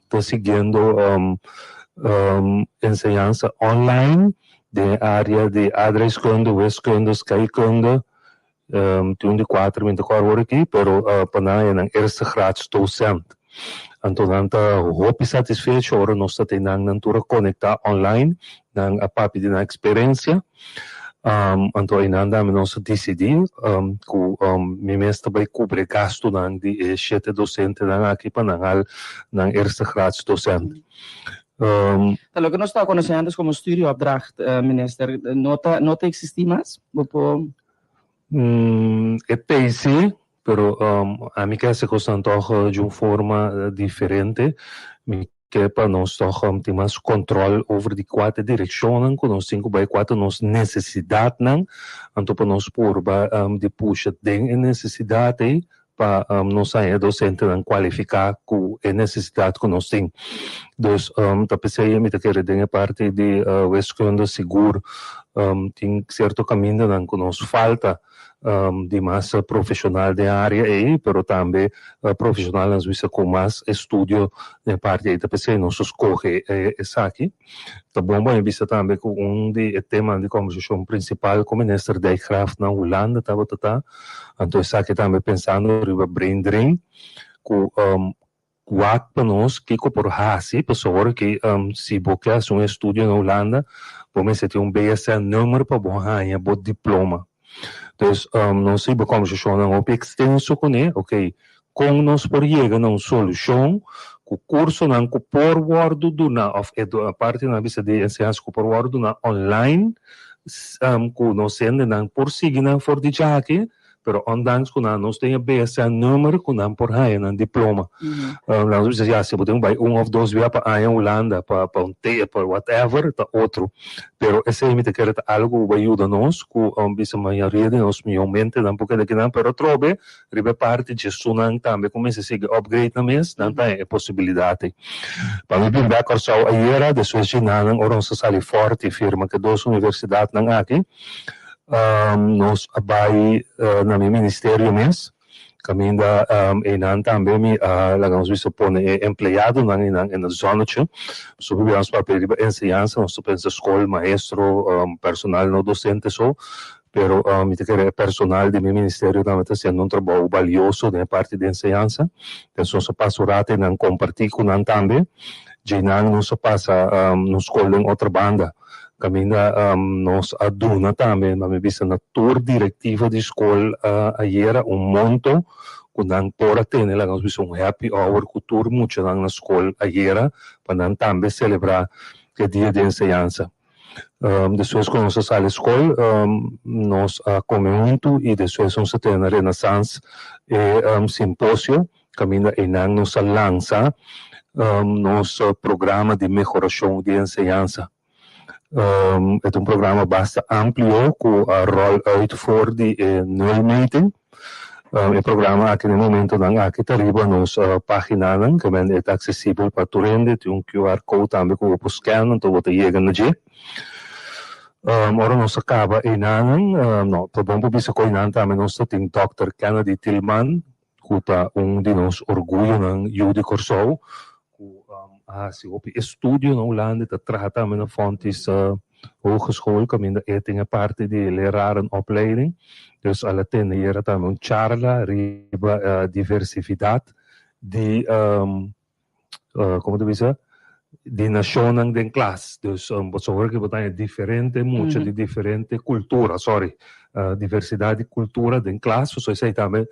ta siguiendo enseñansa online den e area di aardrijkskunde, wiskunde, scheikunde. Tin un di kuater mi ta kòrda awor aki, pero pa nan e nan eerste graads docent. Anto nan ta hopi satisfecho ora nos ta tin nan, nan tur a konektá online, nan a papia di nan eksperensia. Anto einan tambe nos a disidí ku mi mes ta bai kubri e gastunan di e shete dosentenan aki pa nan hal nan eerste graads docent. Ta loke nos ta konosé antes komo studieopdracht, minister, no ta no ta eksistí mas? Bo por. E ta sí, pero ami ke hasi kosnan tòg di un forma diferente. Mi ke pa nos tòg tin mas kòntròl over di kua ta e direkshonnan ku nos tin ku bai, kua ta nos nesesidatnan, anto pa nos purba di pusha den e nesesidat ei pa nos haña e dosentenan kualifiká ku e nesesidat ku nos tin. Dus ta p'esei mi ta kere den e parti di wiskunde sigur tin sierto kamindanan ku nos falta di mas profeshonal den e área ei, pero tambe profeshonalnan bisa ku mas estudio den e parti ei. Ta p'esei nos a skohe esaki. Ta bon pa mi bisa tambe ku un di e temanan di kombersashon prinsipal ku Minister Dijkgraaf na Hulanda tabata ta, anto esaki tambe pensando riba brain drain, ku wak pa nos kiko por hasi pasobra ki si bo ke hasi un estudio na Hulanda bo mester tin un BSN nummer pa bo haña bo diploma. Dus nos riba kombersashonnan hopi ekstenso kuné, oke, kon nos por yega na un solushon ku kursonan ku por wòrdu duna òf e partinan bisa di enseñansa ku por wòrdu duna online ku nos hendenan por sigui nan for di djaki pero ondanks ku nan nos tin e BSN nummer ku nan por haña nan diploma. Nan bisa ya si bo tin ku bai un òf dos bia pa aña Hulanda pa pa un te pa whatever ta otro. Pero esei mi ta kere ta algu ku bai yuda nos ku bisa mayoria di nos mihó mentenan por keda kinan pero atrobe Riba e parti djesunan tambe ku mester sigui upgrade nan mes, nan ta e posibilidat ei. Pa mi bin bek Kòrsou ayera, despues dje nanan ora nos a sali fòrti firma ku e dos universidatnan aki, nos a bai na mi ministerio mes, kaminda einan tambe mi a laga nos bisa pone e empleadonan einan in het zonnetje. Pasobra ku nos papia riba enseñansa nos ta pensa skol, maestro, personal no docente so, Pero mi ta kere e personal di mi ministerio tambe ta hasiendo un trabou balioso den e parti di enseñansa. Entonces nos a pasa un rato einan kompartí ku nan tambe. Djeinan nos a pasa nos skol den otro banda kaminda nos a duna tambe, mi bisa na tur direktiva di skol ayera un monto. ku nan por a tene laga nos bisa un happy hour ku tur muchanan na skol ayera pa nan tambe selebrá e dia di enseñansa. Despues ku nos a sali skol nos a kome huntu i despues nos a tene na Renaissance e simposio kaminda einan nos a lansa nos programa di mehorashon di enseñansa. E ta un programa basta amplio ku a ròl uit for di e nulmeting. E programa aki na e momentonan aki ta riba nos paginanan, ke men e ta aksesibel pa tur hende. Tin un QR code tambe ku bo por scan anto bo ta yega na dje. Ora nos a kaba einanan, no, ta bon pa bisa ku einan tambe nos ta tin Dòkter Kennedy Tilman ku ta un di nos orguyonan yu di Kòrsou ku a hasi hopi estudio na Hulanda, e ta traha tambe na Fontys Hogeschool kaminda e tin e parti di lerarenopleiding. Dus al a tende yera tambe un charla riba diversifidat di como ta bisa, di nacionnan den klas. Dus bo hoor ki bo ta haña diferente mucha di diferente cultura, sorry, diversidad di cultura den klas. So esei tambe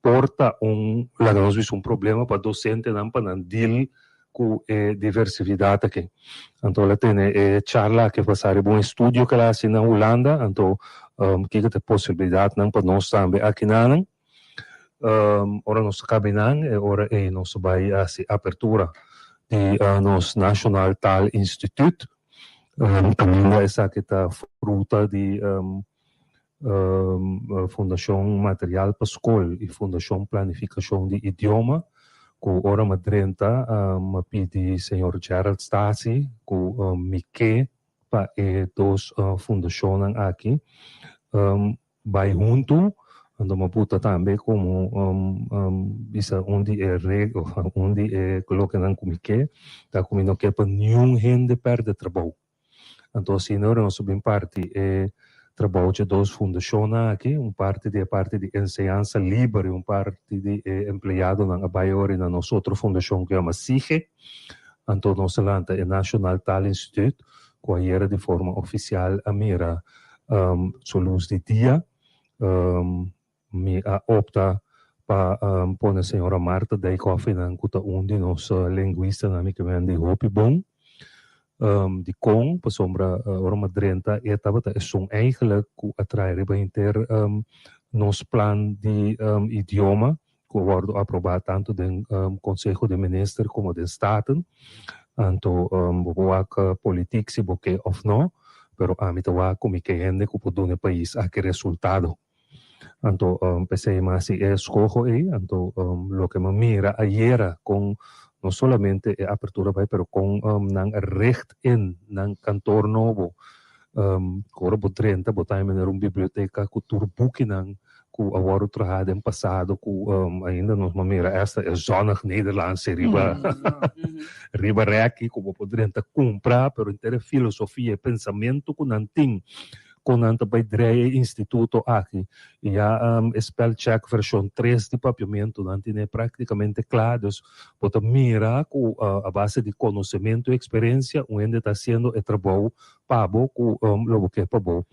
por ta un, laga nos bisa un problema pa docentenan pa nan deal cu e diversividad aki. Anto el a tene e charla aki basa riba un estudio cu el a haci na Hulanda, anto kiko ta e posibilidadnan pa nos tambe akinanan. Ora nos ta kabinan e ora ei nos ta bai hasi apertura di nos Nationaal Taalinstituut. Kaminda esaki ta fruta di Fundashon Material pa Skol i Fundashon Planifikashon di Idioma ku ora mi a drenta mi a pidi señor Gerald Stasi ku mi ke pa e dos fundashonnan aki Bai huntu, anto mi a buta tambe komo bisa un di e regla, un di e lokenan ku mi ke, ta ku mi no ke pa niun hende pèrdè trabou. Anto asina ora nos a bin parti e trabou dje dos fundashonnan aki, un parti di e parti di enseñansa liber i un parti di e empleadonan a bai ora na nos otro fundashon ku yama SIGE. Anto nos a lanta e Nationaal Taalinstituut ku ayera di forma ofisial a mira Su lus di dia, mi a opta pa pone señora Martha Dijkhoff einan ku ta un di nos lingüistanan mi ke men di hopi bon. Dikon? Pasobra ora mi a drenta e tabata esun eigenlijk ku a trae riba henter nos plan di idioma ku a wòrdu aprobá tantu den Konseho di Minister komo den Staten. Anto bo por wak politik si bo ke òf no, pero ami ta wak ku mi ke hende ku por duna e pais aki resultado. Anto p'esei mi a hasi e eskoho ei. Anto loke mi a mira ayera kon no solamente e apertura bai pero kon nan a richt in nan kantor nobo. Ku ora bo drenta bo ta manera un biblioteka ku tur bukinan ku a wòrdu trahá den pasado ku ainda nos por mira esta e zonnig Nederlandse riba riba rèki ku bo por drenta kumpra pero henter e filosofia e pensamentu ku nan tin kon nan ta bai drei e instituto aki i ya e spèlchèk vershon tres di papiamentu nan tene praktikamente kla dus bo ta mira ku a base di konosementu i eksperensia un hende ta hasiendo e trabou pa bo ku lo bo ke pa bo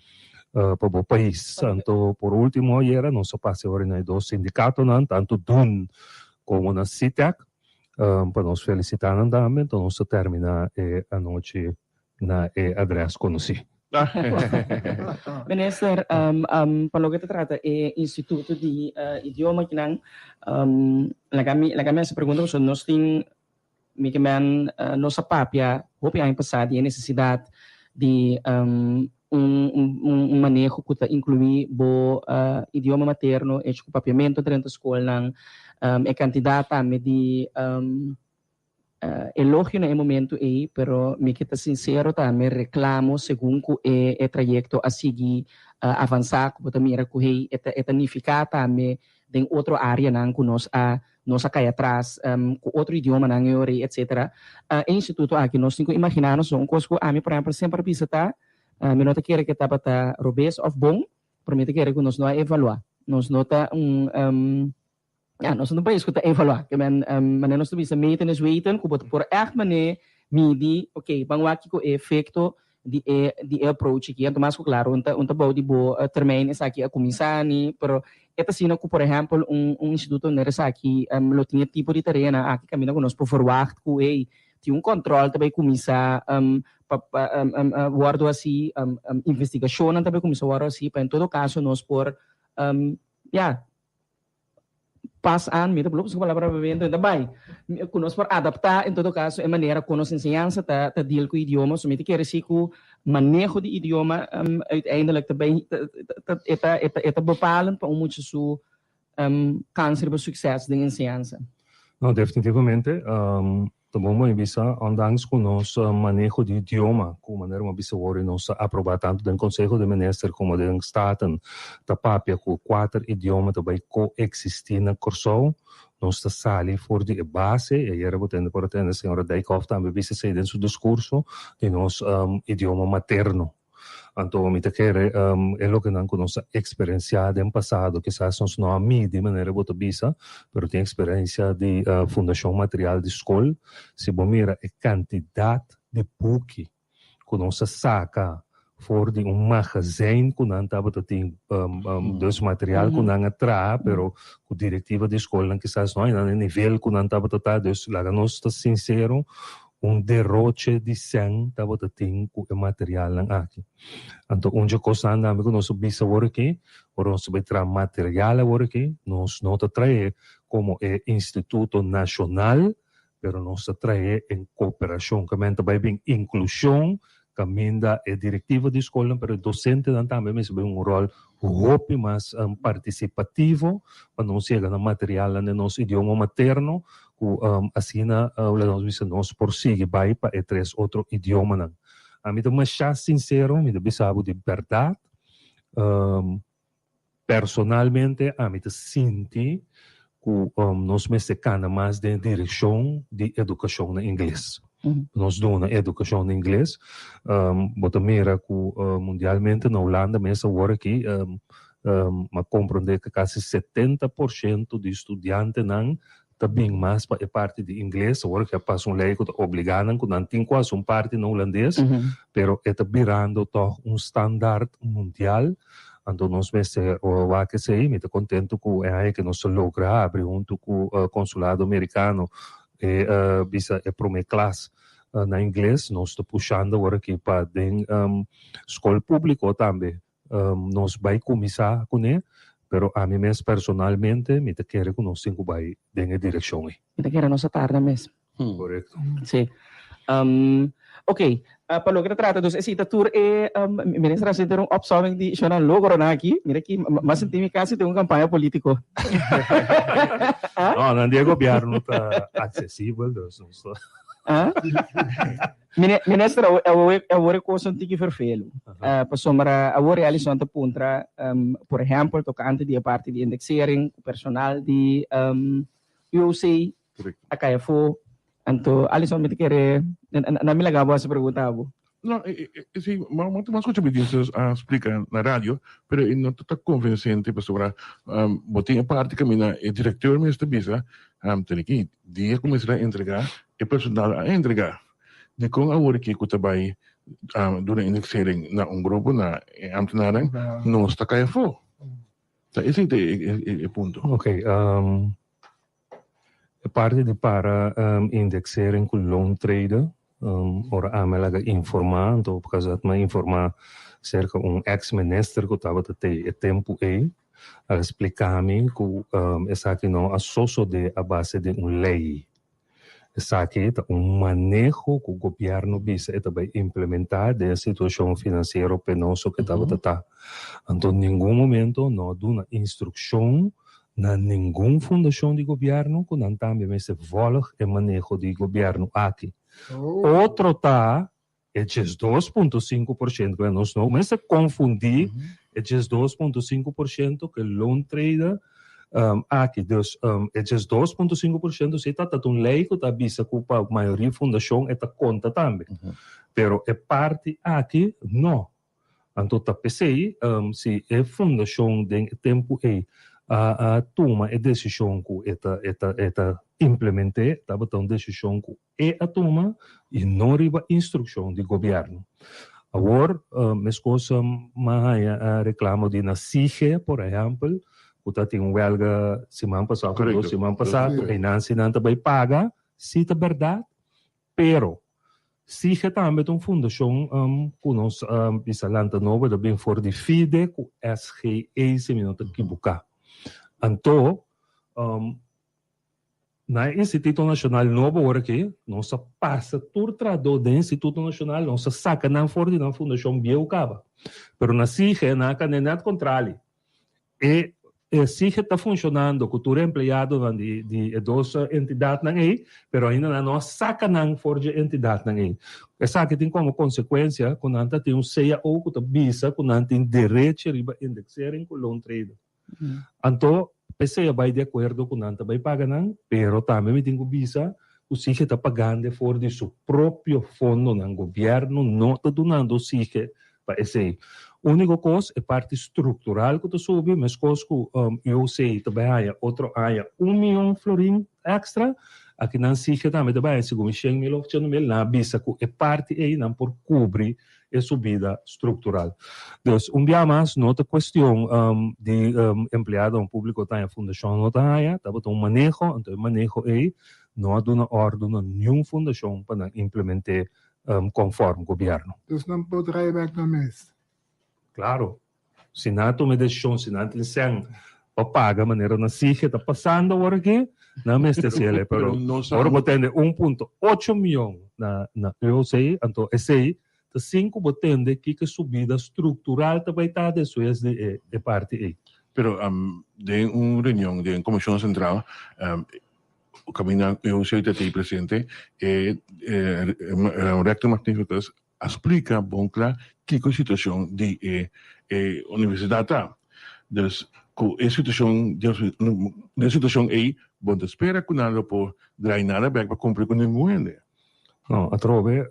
pa bo pais. Anto por ultimo ayera nos a pasa ora na e dos sindikatonan, tantu dun komo na Sitek, pa nos felisitá nan tambe. Anto nos ta terminá e anochi na e adrès konosí. Minister, pa loke ta trata e instituto di idioma kinan, laga mi laga mi hasi pregunta pasobra nos tin Mi ke men nos a papia hopi aña pasá di e nesesidat di un un maneho ku ta inkluí bo idioma materno hecho ku papiamentu drenta skolnan. E kantidat tambe di elogio na e momentu ei, pero mi ke ta sinsero tambe reklamo segun ku e e trayekto a sigui avansá ku bo ta mira ku hey e ta e ta nifiká tambe den otro áreanan ku nos a Nos a kai atras ku otro idiomanan e ora ei etcetera. E instituto aki nos tin ku imaginá nos un kos ku ami por ehempel semper a bisa ta, mi no ta kere ku e tabata robes òf bon, pero mi ta kere ku nos no a evaluá. Nos no ta un, ya, nos no ta un pais ku ta evaluá. Ke men, manera nos ta bisa meten is weten, ku bo ta por ègt manera midi, oke, ban wak kiko e efekto. di e di e approach aki. Anto mas ku klaro un ta un ta bou di bo termijn esaki a kuminsá ni, pero e ta asina ku por ehèmpel un un instituto manera esaki lo tin e tipo di tareanan aki kaminda ku nos por verwagt ku hey tin un kòntròl ta bai kuminsá pa pa wòrdu hasi, investigashonnan ta bai kuminsá wòrdu hasi pa en todo kaso nos por ya pas aan, mi ta blo busca palabra papiamento, ta bai, cu nos por adapta en todo caso e manera con nos enseñansa ta ta deal cu idioma, so mi ta kere si cu maneho di idioma uiteindelijk ta bay ta e ta e ta e ta bepalend pa un mucha su kans riba succes den enseñansa. No, definitivamente. Ta bon bo bisa, ondanks ku nos maneho di idioma, ku manera bo a bisa wor i nos a aprobá tantu den Konseho di Minister komo den Staten, ta papia ku kuater idioma ta bai koeksistí na Kòrsou, nos ta sali for di e base, i ayera bo tende por a tende señora Dijkhoff tambe bisa esei den su diskurso, di nos idioma materno. Anto mi ta kere e lokenan ku nos a eksperensiá den pasado, kisas nos no a midi manera bo ta bisa, pero tin eksperensia di Fundashon Material di Skol. Si bo mira e kantidat di buki ku nos a saka for di un magazijn ku nan tabata tin, dus material ku nan a traha, pero ku direktiva di skolnan kisas no a yega na e nivel ku nan tabata ta. Dus laga nos ta sinsero, Un deroche di sèn tabata tin ku e materialnan aki. Anto un dje kosnan tambe ku nos a bisa awor aki, ora nos ta bai traha material awor aki, nos no ta trae komo e instituto nashonal, pero nos ta trae en koperashon. Kamen ta bai bin inklushon kaminda e direktiva di skolnan pero e dosentenan tambe mester bai un ròl hopi mas partisipativo pa nos yega na materialnan den nos idioma materno ku asina lo nos bisa nos por sigui bai pa e tres otro idiomanan. Ami ta masha sinsero, mi ta bisa bo di bèrdat, Personalmente ami ta sinti ku nos mester kana mas den direkshon di edukashon na ingles. Nos duna edukashon na ingles. Bo ta mira ku mundialmente na Hulanda mes awor aki a komprondé ku kasi 70% di studiantenan ta bin mas pa e parti di ingles. Awor aki a pasa un lei ku ta obligá nan ku nan tin ku hasi un parti na hulandes, pero e ta birando tòg un standaard mundial. Anto nos mester wak esei. Mi ta kontentu ku e aña ke nos a logra habri huntu ku Konsulado Merikano e bisa e promé klas na ingles. Nos ta pushando awor aki pa den skol públiko tambe Nos bai kuminsá kuné, pero ami mes personalmente mi ta kere ku nos tin ku bai den e direkshon ei. Mi ta kere nos a tarda mes. Korekto. Sí. Ok, pa loke ta trata dus esei ta tur e minister a sinti un opsomming di shownan logronan aki. Mira aki, m'a sinti mi kasi den un kampaña polítiko. No, nan di e gobièrnu ta aksesibel, dus nos ta. Minister, awor e kos un tiki vervelu. Pasobra awor e Alison ta puntra, por ehèmpel, tokante di e parti di indexering ku personal di UOC a kai afó. Anto, Alison, mi ta kere, nan mi laga bo hasi pregunta abo. No, si, mi ta skucha mi dienst a splika na radio, pero e no ta konvinsente pasobra bo tin e parti kaminda e direkteur mes ta bisa, tene ki dia ku mester a entregá, e personal a entregá. Dikon awor aki ku ta bai duna indexering na un grupo, na e ambtenaarnan, nos ta kai afó? Ta esei ta e punto. Ok, e parti di para indexering ku loontreden, ora ami a laga informá, anto op kazat mi a informá serka un eks minister ku tabata tei e tempu ei, a splika mi ku esaki no a sosodé a base di un lei. Esaki ta un maneho ku gobièrnu bisa e ta bai implementá den e situashon finansiero penoso ku e tabata ta. Anto ningun momento no a duna instrukshon na ningun fundashon di gobièrnu ku nan tambe mester vòlg e maneho di gobièrnu aki. Otro ta E 12.5% ku nos no mester konfundí e 12.5% ku e loontrader aki. Dus e 12.5% si ta ta un lei ku ta bisa ku pa mayoria fundashon e ta konta tambe. Pero e parti aki no. Anto ta p'esei si e fundashon den e tempu ei a tuma e desishon ku e ta e ta e ta implement'é tabata un desishon ku E a tuma y no riba instruccion di gobierno. Awor, meskos m'a haña reklamo di na SIGE, por ehèmpel, ku ta tin un wèlga siman pasá òf dos siman pasá, ku einan si nan ta bai paga, si ta bèrdat, pero SIGE tambe ta un fundashon ku nos bisa lanta nobo, ta bin for di FIDE ku SGE si mi no ta kibuká. Anto, Na e Instituto Nashonal nobo ora aki, nos a pasa tur trahadó den Instituto Nashonal, nos a saka nan for di nan fundashon bieu kaba. Pero na SIGE nan a kende nèt kontrali. E e SIGE ta funshonando ku tur e empleadonan di di e dos entidatnan ei, pero ainda nan no a saka nan for dje entidatnan ei. Esaki tin komo konsekuensia ku nan ta tin un cao ku ta bisa ku nan tin derechi riba indexering ku loontreden. Anto, p'esei a bai di akuerdo ku nan ta bai paga nan, pero tambe mi tin ku bisa ku SIGE ta pagando for di su propio fondonan. Gobièrnu no ta dunando SIGE pa esei. Úniko kos, e parti struktural ku ta subi, meskos ku UOC ta bai haña otro aña un mion florin èkstra, akinan SIGE tambe ta bai haña segun mi shen mil òf ochenta mil. Nan a bisa ku e parti ei nan por kubri e subida structural. Dus un bia mas no ta cuestion di empleadonan publico ta haña, fundacion no ta haña, tabata un maneho, anto e maneho ey no a duna ordo na niun fundacion pa nan implemente conform gobierno. Dus nan por draai bek nan mes. Claro. Si nan a tuma e desishon, si nan tin sèn pa paga manera nan sige ta pasando awor aki, nan mester hasi el'e. Pero ora bo tende un punto ocho mion na na UOC, anto esei ta sin ku bo tende kiko e subida struktural ta bai ta despues di e e parti ei. Pero den un reunion den Komishon Sentral, kaminda UOC ta tei presente, e Rector Magnificus a splika bon kla kiko e situashon di e e universidat ta. Dus ku e situashon den e situashon ei bo no ta spera ku nan lo por drai nada bek pa kumpli ku ningun hende. No, atrobe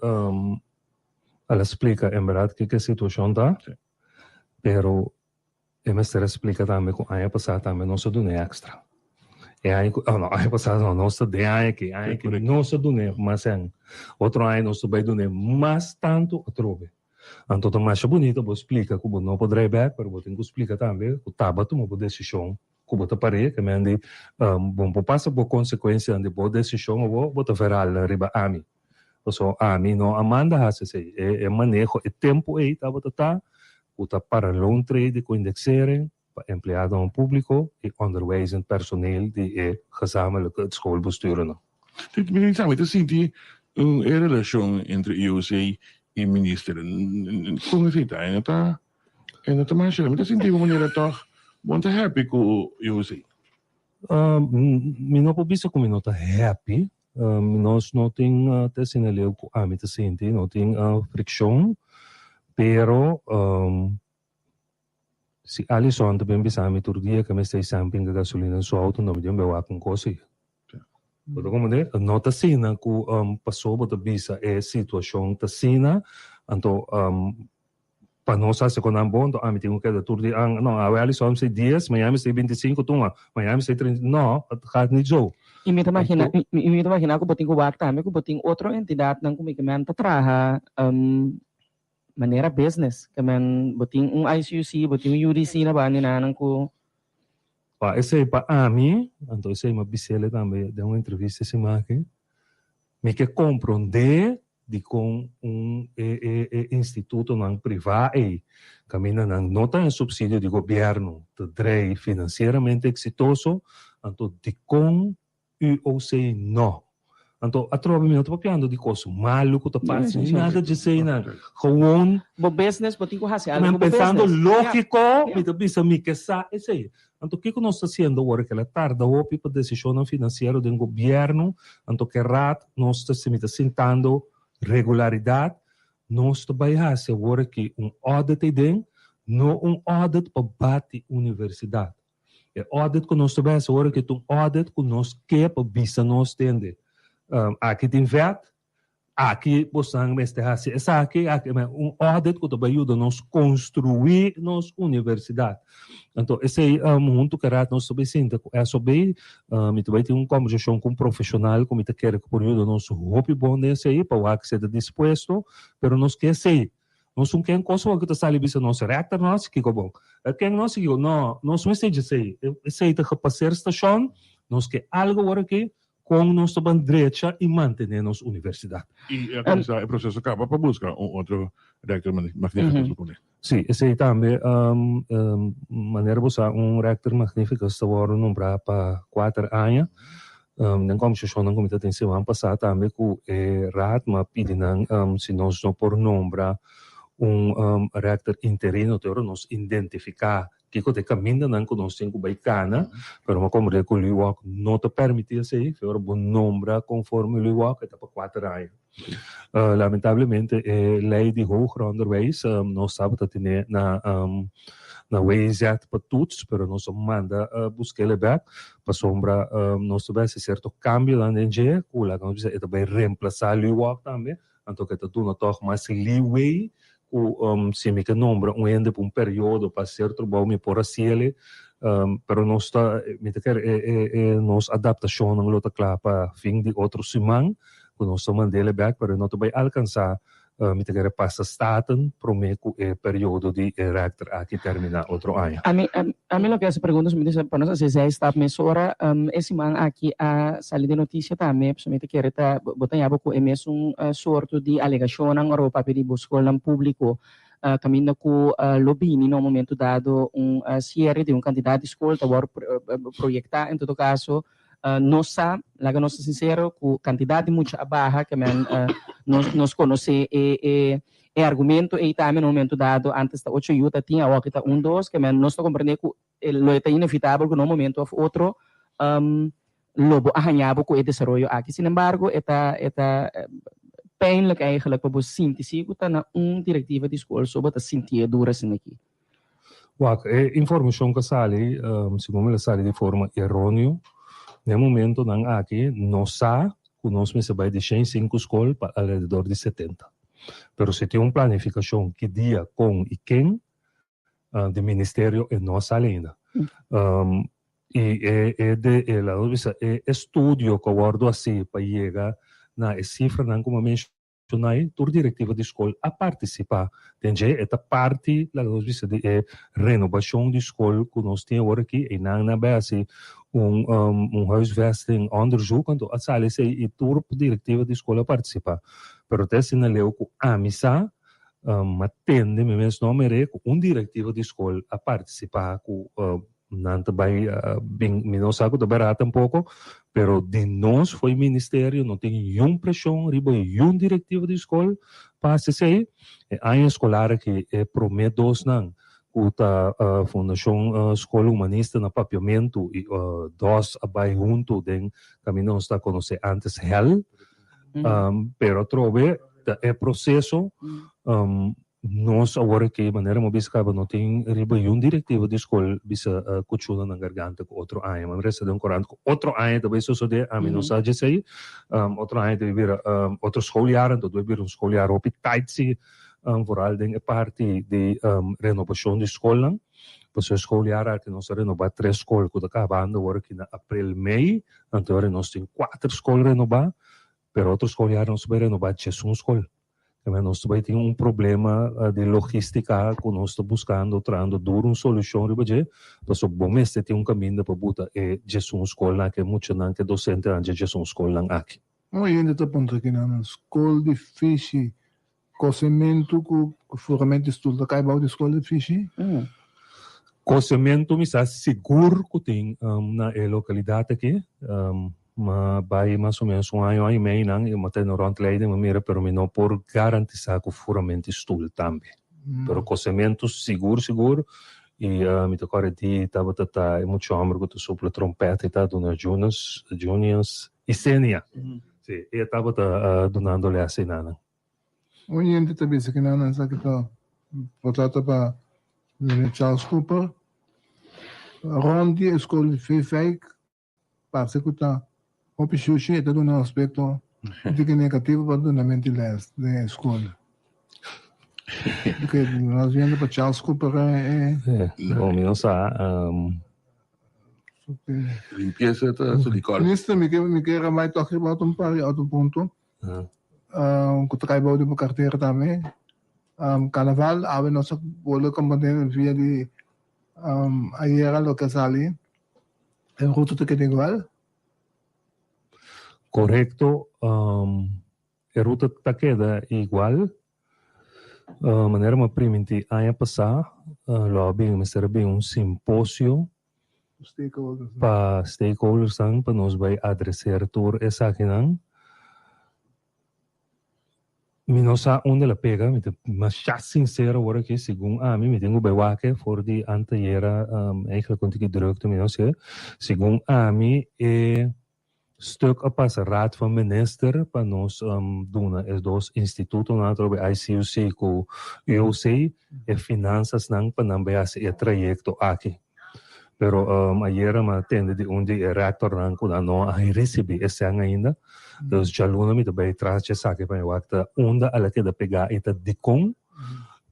el a splika en bèrdat kiko e situashon ta, pero E mester a splika tambe ku aña pasá tambe nos a dun'é èkstra. E aña ku, oh no, aña pasá no, nos ta den aña aki, aña aki nos a dun'é mas èn. Otro aña nos ta bai dun'é mas tantu atrobe. Anto ta masha bunita bo splika ku bo no por drai bèk, pero bo tin ku splika tambe ku taba tuma bo desishon ku bo ta par'é, ke men di bo no por pasa bo konsekuensianan di bo desishon awor bo ta verhal riba ami. Pasobra ami no a manda hasi esei. E maneho e tempu ei tabata ta ku ta para loontrede ku indexering pa empleadonan públiko i onderwijzend personeel di e gezamenlijke schoolbesturennan. Minister, mi ta sinti un e relashon entre IOC i minister. Kon esei ta? E no ta e no ta masha. Mi ta sinti un manera tòg bo no ta happy ku IOC. Mi no por bisa ku mi no ta happy. Nos no tin te asina leu ku ami ta sinti, no tin frikshon, pero si Alison ta bin bisa mi tur dia ku mester esnan pinga gasolina den su outo, no mi tin wak un kos ei. Bo ta komprende? No ta asina ku paso bo ta bisa e situashon ta asina, anto Pa nos hasi con nan bon, ami tin cu keda tur di an, no, awe Alison mester dies, mañana mester binticinco, tuma, mañana mester trinta, no, het gaat niet zo. Y mi ta imagina, y mi ta imagina cu bo tin cu wak tambe cu bo tin otro entidadnan cu mi ke men ta traha manera business, ke men bo tin un ICUC, bo tin un UDC na banda di nan cu. Pa esey pa ami, anto esey mi a bisele tambe den un entrevista e siman aki, mi ke compronde Dikon un e e e institutonan privá ei, kaminda nan no ta en supsidio di gobièrnu, ta drei finansieramente eksitoso, anto dikon UOC no? Anto atrobe mi no ta papiando di kos malu ku ta pasa, ni nada djeseinan. Gewoon. Bo business, bo tin ku hasi algu ku bo business. Pensando lógiko, mi ta bisa mi ke sa esei. Anto kiko nos ta hasiendo awor? Kel a tarda hopi pa desishonnan finansiero den gobièrnu, anto ke rat nos ta mi ta sintando regularidat, nos ta bai hasi awor aki un audit eiden, no un audit pa bati universidat. E audit ku nos ta bai hasi awor aki ta un audit ku nos ke pa bisa nos tende aki tin vèt, Aki bosan mester hasi esaki, aki men un audit ku ta bai yuda nos konstruí nos universidat. Anto esei huntu ku e raad nos ta bai sinta ku SOB, mi ta bai tin un kombersashon ku un profeshonal ku mi ta kere ku por yuda nos hopi bon den esei pa wak si e ta dispuesto, pero nos ke esei. Nos un ken kos ku ta sali bisa nos rector no hasi kiko bon. E ken no hasi kiko, no, nos mester djesei. Esei ta gepasseer station, nos ke algo awor aki kon nos ta ban drecha i mantené nos universidat. I a kuminsá e proseso kaba pa buska un otro rector magnificus pa pone. Sí, esei tambe, manera bo sa un rector magnificus ta wòrdu nombrá pa kuater aña. Den kòmbersashonnan ku mi ta tin siman pasá tambe ku e raad mi a pidi nan si nos no por nombra un rector interino te ora nos identifiká kiko ta e kamindanan ku nos tin ku bai kana, pero mi a komprendé ku Luwak no ta permití esei, te ora bo nombra konforme Luwak e ta pa kuater aña. Lamentablemente e ley di hoger onderwijs nos tabata tene na na WZ pa toets pero nos a manda buskele bek pasobra nos ta bay haci cierto cambionan den dje cu laga nos bisa e ta bay reemplaza Luwak tambe anto ke ta duna toch mas leeway cu si mi ke nombra un hende pa un periodo pa hacer trabou mi por haciele pero nos ta mi ta kere e nos adaptacionnan lo ta cla pa fin di otro siman cu nos ta mandele bek pero e no ta bay alcansa mi ta kere pasa Staten prome cu e periodo di e rector aki termina otro aña. Ami ami loke haci pregunta mi ta pa nos haci zijstap mesora e siman aki a sali den noticia tambe pasobra mi ta kere ta bo ta yaba cu e mesun sorto di alegacionnan ora bo papia di bo scolnan publico caminda cu lo bini na un momento dado un cierre di un cantidad di scol ta wor proyecta en todo caso Nos sa, laga nos ta sincero, cu cantidad di mucha a baha, ke men nos nos conoce e e e argumento ey tambe na un momento dado, antes ta ocho yu ta tin, awor aki ta un dos, ke men nos ta comprende cu lo e ta inevitabel cu na un momento of otro lo bo a haña bo cu e desaroyo aki. Sin embargo, e ta e ta pijnlijk eigenlijk pa bo sinti si cu ta na un directiva di school so bo ta sintié duro asina aki. Wak, e informashon ku a sali, segun mi a sali di forma eróneo. Na e momentonan aki nos sa ku nos mester bai di shen sinku skol pa alrededor di setenta. Pero si tin un planifikashon ki dia, kon i ken, di ministerio e no a sali ainda. I e e de e laga nos bisa e estudio ku a wòrdu hasi pa yega na e sifranan ku mi a menshoná, Tunai tur direktiva di skol a partisipá den dje. E ta parti, laga nos bisa, di e renobashon di skol ku nos tin awor aki. Einan nan bai hasi un un huisvesting onderzoek, anto a sali esei i tur direktiva di skol a partisipá. Pero ta asina leu ku ami sa, m'a tende mi mes no mir'é ku un direktiva di skol a partisipá ku Nan ta bai bin, mi no sa ku ta bèrdat tampoko, pero di nos fo'i ministerio no tin yun preshon riba yun direktiva di skol pa hasi esei. E aña eskolar aki e promé dosnan ku ta Fundashon Skol Humanista na Papiamentu i dos a bai huntu den kaminda nos ta konosé ántes hèl, pero atrobe ta e proseso. Nos awor aki, manera mi a bisa caba, no tin riba yun directiva di school bisa cuchuna nan garganta cu otro aña. Mi a resa den corant cu otro aña ta bay sosode, ami no sa djesey. Otro aña ta bay bira otro schooljaar, anto ta bay bira un schooljaar hopi tight si, vooral den e parti di renobacion di schoolnan. Pasobra e schooljaar aki nos a renoba tres school cu ta cabando awor aki na april, mei, anto awor nos tin cuater school renoba, pero otro schooljaar nos ta bay renoba djesun school. Tambe nos ta bai tin un problema di logistica cu nos ta buscando, trahando duro un solucion riba dje, pasobra bo mester tin un caminda pa buta e djesun scolnan aki, e muchanan cu e docentenan dje djesun scolnan aki. Un hende ta puntra kinan scol di fishi, cosemento cu furamento di stoel ta cay bao di scol di fishi? Cosemento mi sa sigur cu tin na e localidad aki. M'a bai mas o menos un año, año y mei nan y m'a tene rondleiding, m'a mira, pero mi no por garantisa cu furamente stoel tambe. Pero cosemento sigur sigur y mi ta corre di tabata ta e mucha homber cu ta supla trompet y ta duna Junius, Junius y Senia. Si, e tabata dunando les eynan. Un hende ta bisa ki nan esaki ta por trata pa Meneer Charles Cooper. Rond di e skol di Vijfwijk Parse ku ta hopi shushi e ta duna un aspekto diki negativo pa dunamento di lès den e skol. Ke nos yendo pa Charles Cooper e. No, mi no sa. Limpiesa ta su di kòrte. Minister, mi ke mi ke bai tòg riba otro un par di otro punto ku ta kai bou di bo kartera tambe. Carnaval awe nos a bolbe komprende via di ayera loke a sali e ruta ta keda igual. Korekto, e ruta ta keda igual. Manera mi a primintí aña pasá lo a bin mester a bin un simposio pa stakeholdersnan pa nos bai adreser tur esakinan. Mi no sa unda el a pega, mi ta masha sincero awor aki, segun ami, mi tin ku bai wak for di antayera, eigenlijk un tiki drukte, mi no sé. Segun ami e stuk a pasa Raad van Minister pa nos duna e dos institutonan atrobe ICUC ku UOC e finansasnan pa nan bai hasi e trayekto aki. Pero ayera mi a tende di un di e rectornan cu nan no a ricibi e cen ainda. Dus djaluna mi ta bay tras dje esaki pa mi wak ta unda al a keda pega y ta dicon.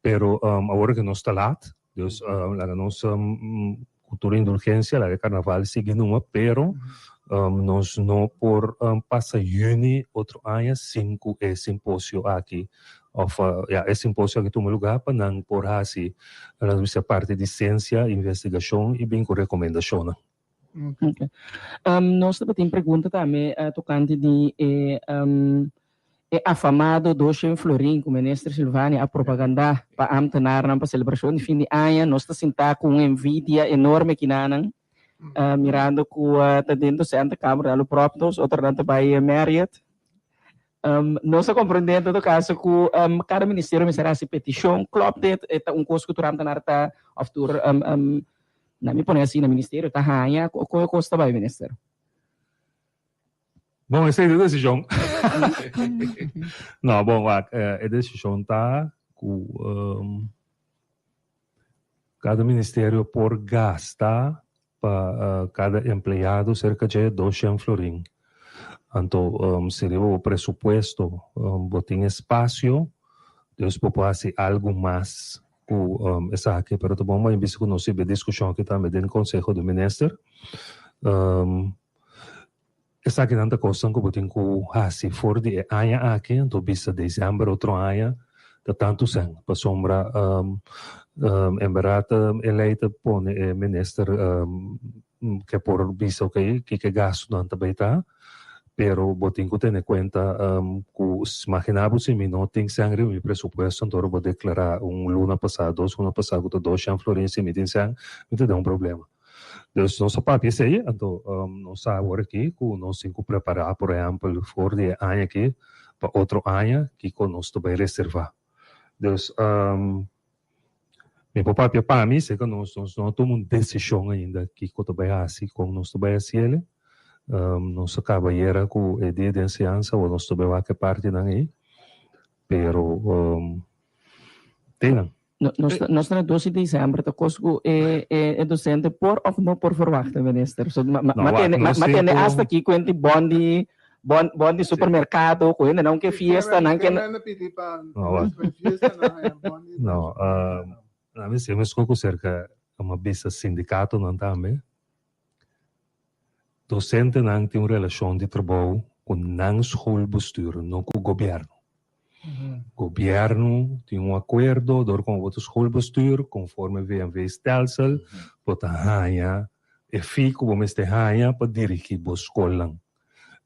Pero awor cu nos ta laat, dus laga nos cu tur indulgencia laga e carnaval sigui numa, pero nos no por pasa juni otro aña sin cu e simposio aki Of ya e simposio aki tuma lugar pa nan por haci nan bisa parti di ciencia, investigacion y bin cu recomendacionnan. Okay. Nos tabatin pregunta tambe tocante di e e afamado doshen florin cu Minister Silvania a propaganda pa ambtenarnan pa celebracion di fin di aña. Nos ta sinta cu un envidia enorme kinanan mirando cu ta den docente kamer a lo prop nos, otronan ta bay Marriott. Nos a comprende en todo caso cu cada ministerio mester haci peticion. Klopt dit? E ta un cos cu tur ambtenaar ta of tur na mi pone asina ministerio ta haña? Con e cos ta bay minister? Bon esey ta e decision. No bon wak e decision ta cu cada ministerio por gasta Pa kada empleado serka dje doshen florin. Anto si riba bo presupuesto bo tin espasio, dus bo por hasi algu mas ku esaki. Pero ta bon bo bisa ku nos riba e diskushon aki tambe den Konseho di Minister. Esakinan ta kosnan ku bo tin ku hasi for di e aña aki, anto bisa desèmber otro aña ta tantu sèn. Pasobra en bèrdat e lei ta pone e minister ke por bisa oke kiko e gastunan ta bai ta, pero bo tin ku tene kuenta ku imaginá bo si mi no tin sèn riba mi presupuesto anto ora bo deklará un luna pasá, dos luna pasá ku ta doshen florin si mi tin sèn mi ta den un problema. Dus nos a papia esei, anto nos sa awor aki ku nos tin ku prepará, por ehèmpel, for di e aña aki pa otro aña kiko nos ta bai reservá. Dus mi por papia pa mi, seka nos nos no a tuma un desishon ainda kiko ta bai hasi, kon nos ta bai hasiel. Nos a kaba ayera ku e dia di enseñansa, awor nos ta bai wak e partinan ei, pero te nan. Nos ta nos ta na dos di december ta cos cu e e docente por of no por verwachten minister. So ma ma ma tene ma tene hasta aki cuenti bon di bon bon di supermercado cu hende nan ke fiesta nan ke No, ami si mi scoco cerca mi a bisa sindicatonan tambe. Docentenan tin un relacion di trabou cu nan schoolbestuur, no cu gobierno. Gobierno tin un acuerdo door cu bo ta schoolbestuur conforme VNV stelsel, bo ta haña e fee cu bo mester haña pa dirigi bo scolnan.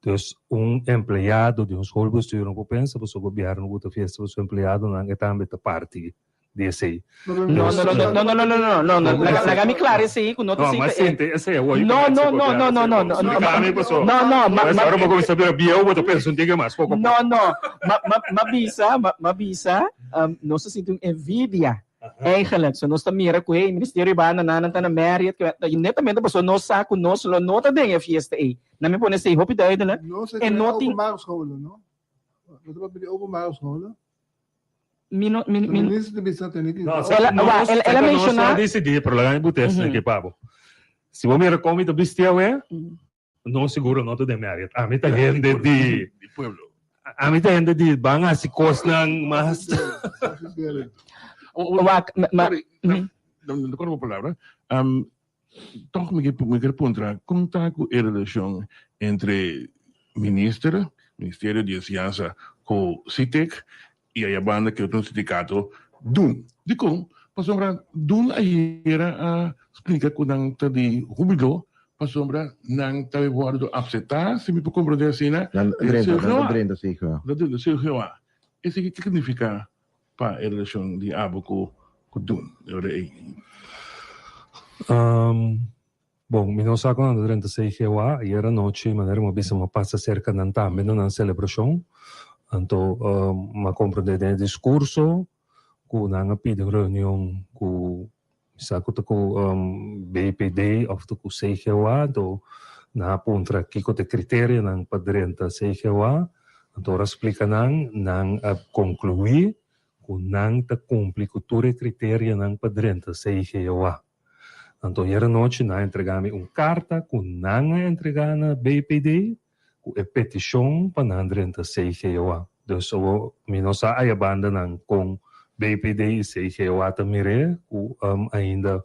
Dus un empleado di un schoolbestuur no por pensa pasobra gobierno bo ta fiesta pasobra empleadonan e tambe ta parti di esei. No, no, no, no, no, no, no, no, no, no, laga, laga mi clara esei cu no ta No, ma sinte sinte esei awor No, no, no, no, no, no, no, Explica mi paso. No, no, ma, ma, Ora bo cuminsa bira bieu bo ta pensa un tiki mas poco a poco. No, no, ma, ma, ma bisa, ma, ma bisa, um, nos ta sinti un envidia eigenlijk. So nos ta mira cu hey, ministerio banda nan nan ta na Marriott, cu netamente paso nos sa cu nos lo no ta den e fiesta ei. Nan mi pone esei hopi duidelijk. No, E no tin openbare scholen, no? No ta papia di openbare scholen? Mi no, mi, mi, Minister di bisa tene ki. No, El a- wa, el- el a menciona- Nos a dicidí, pero laga mi bot'es aki pa bo. Si bo mira con mi ta bisti awe, no seguro no ta den Marriott. Ami ta hende di, Di pueblo. ami ta hende di ban haci cosnan mas. Wak, ma, ma, Sorry, no, no, no acuerdo bo palabra. Um, toch mi ke mi ker puntra, kon ta ku e relashon entre minister, Ministerio di Enseñansa ku SITEK i aya banda ke otro sindikato? Dun. Dikon? Pasobra Dun ayera a splika ku nan ta di hubilo pasobra nan ta wòrdu apsetá, si mi por komprondé asina, Nan den drenta, nan ta CGOA. drenta CGOA. Nan ta drenta CGOA. Esei ke signifiká pa e relashon di abo ku ku Dun e ora ei? Bon, mi no sa kon nan ta drenta CGOA. Ayer anochi, manera mi a bisa, mi a pasa serka nan tambe na nan selebrashon. Anto mi a komprondé den e diskurso ku nan a pidi un reunion ku mi sa ku ta ku BPD òf ta ku CGOA. Anto nan a puntra kiko ta e kriterianan pa drenta CGOA. Anto ora a splika nan, nan a konkluí ku nan ta kumpli ku tur e kriterianan pa drenta CGOA. Anto ayer anochi nan a entrega mi un karta ku nan a entrega na BPD ku e petishon pa nan drenta CGOA. Dus awor mi no sa aya banda nan kon BPD i CGOA ta mir'é ku ainda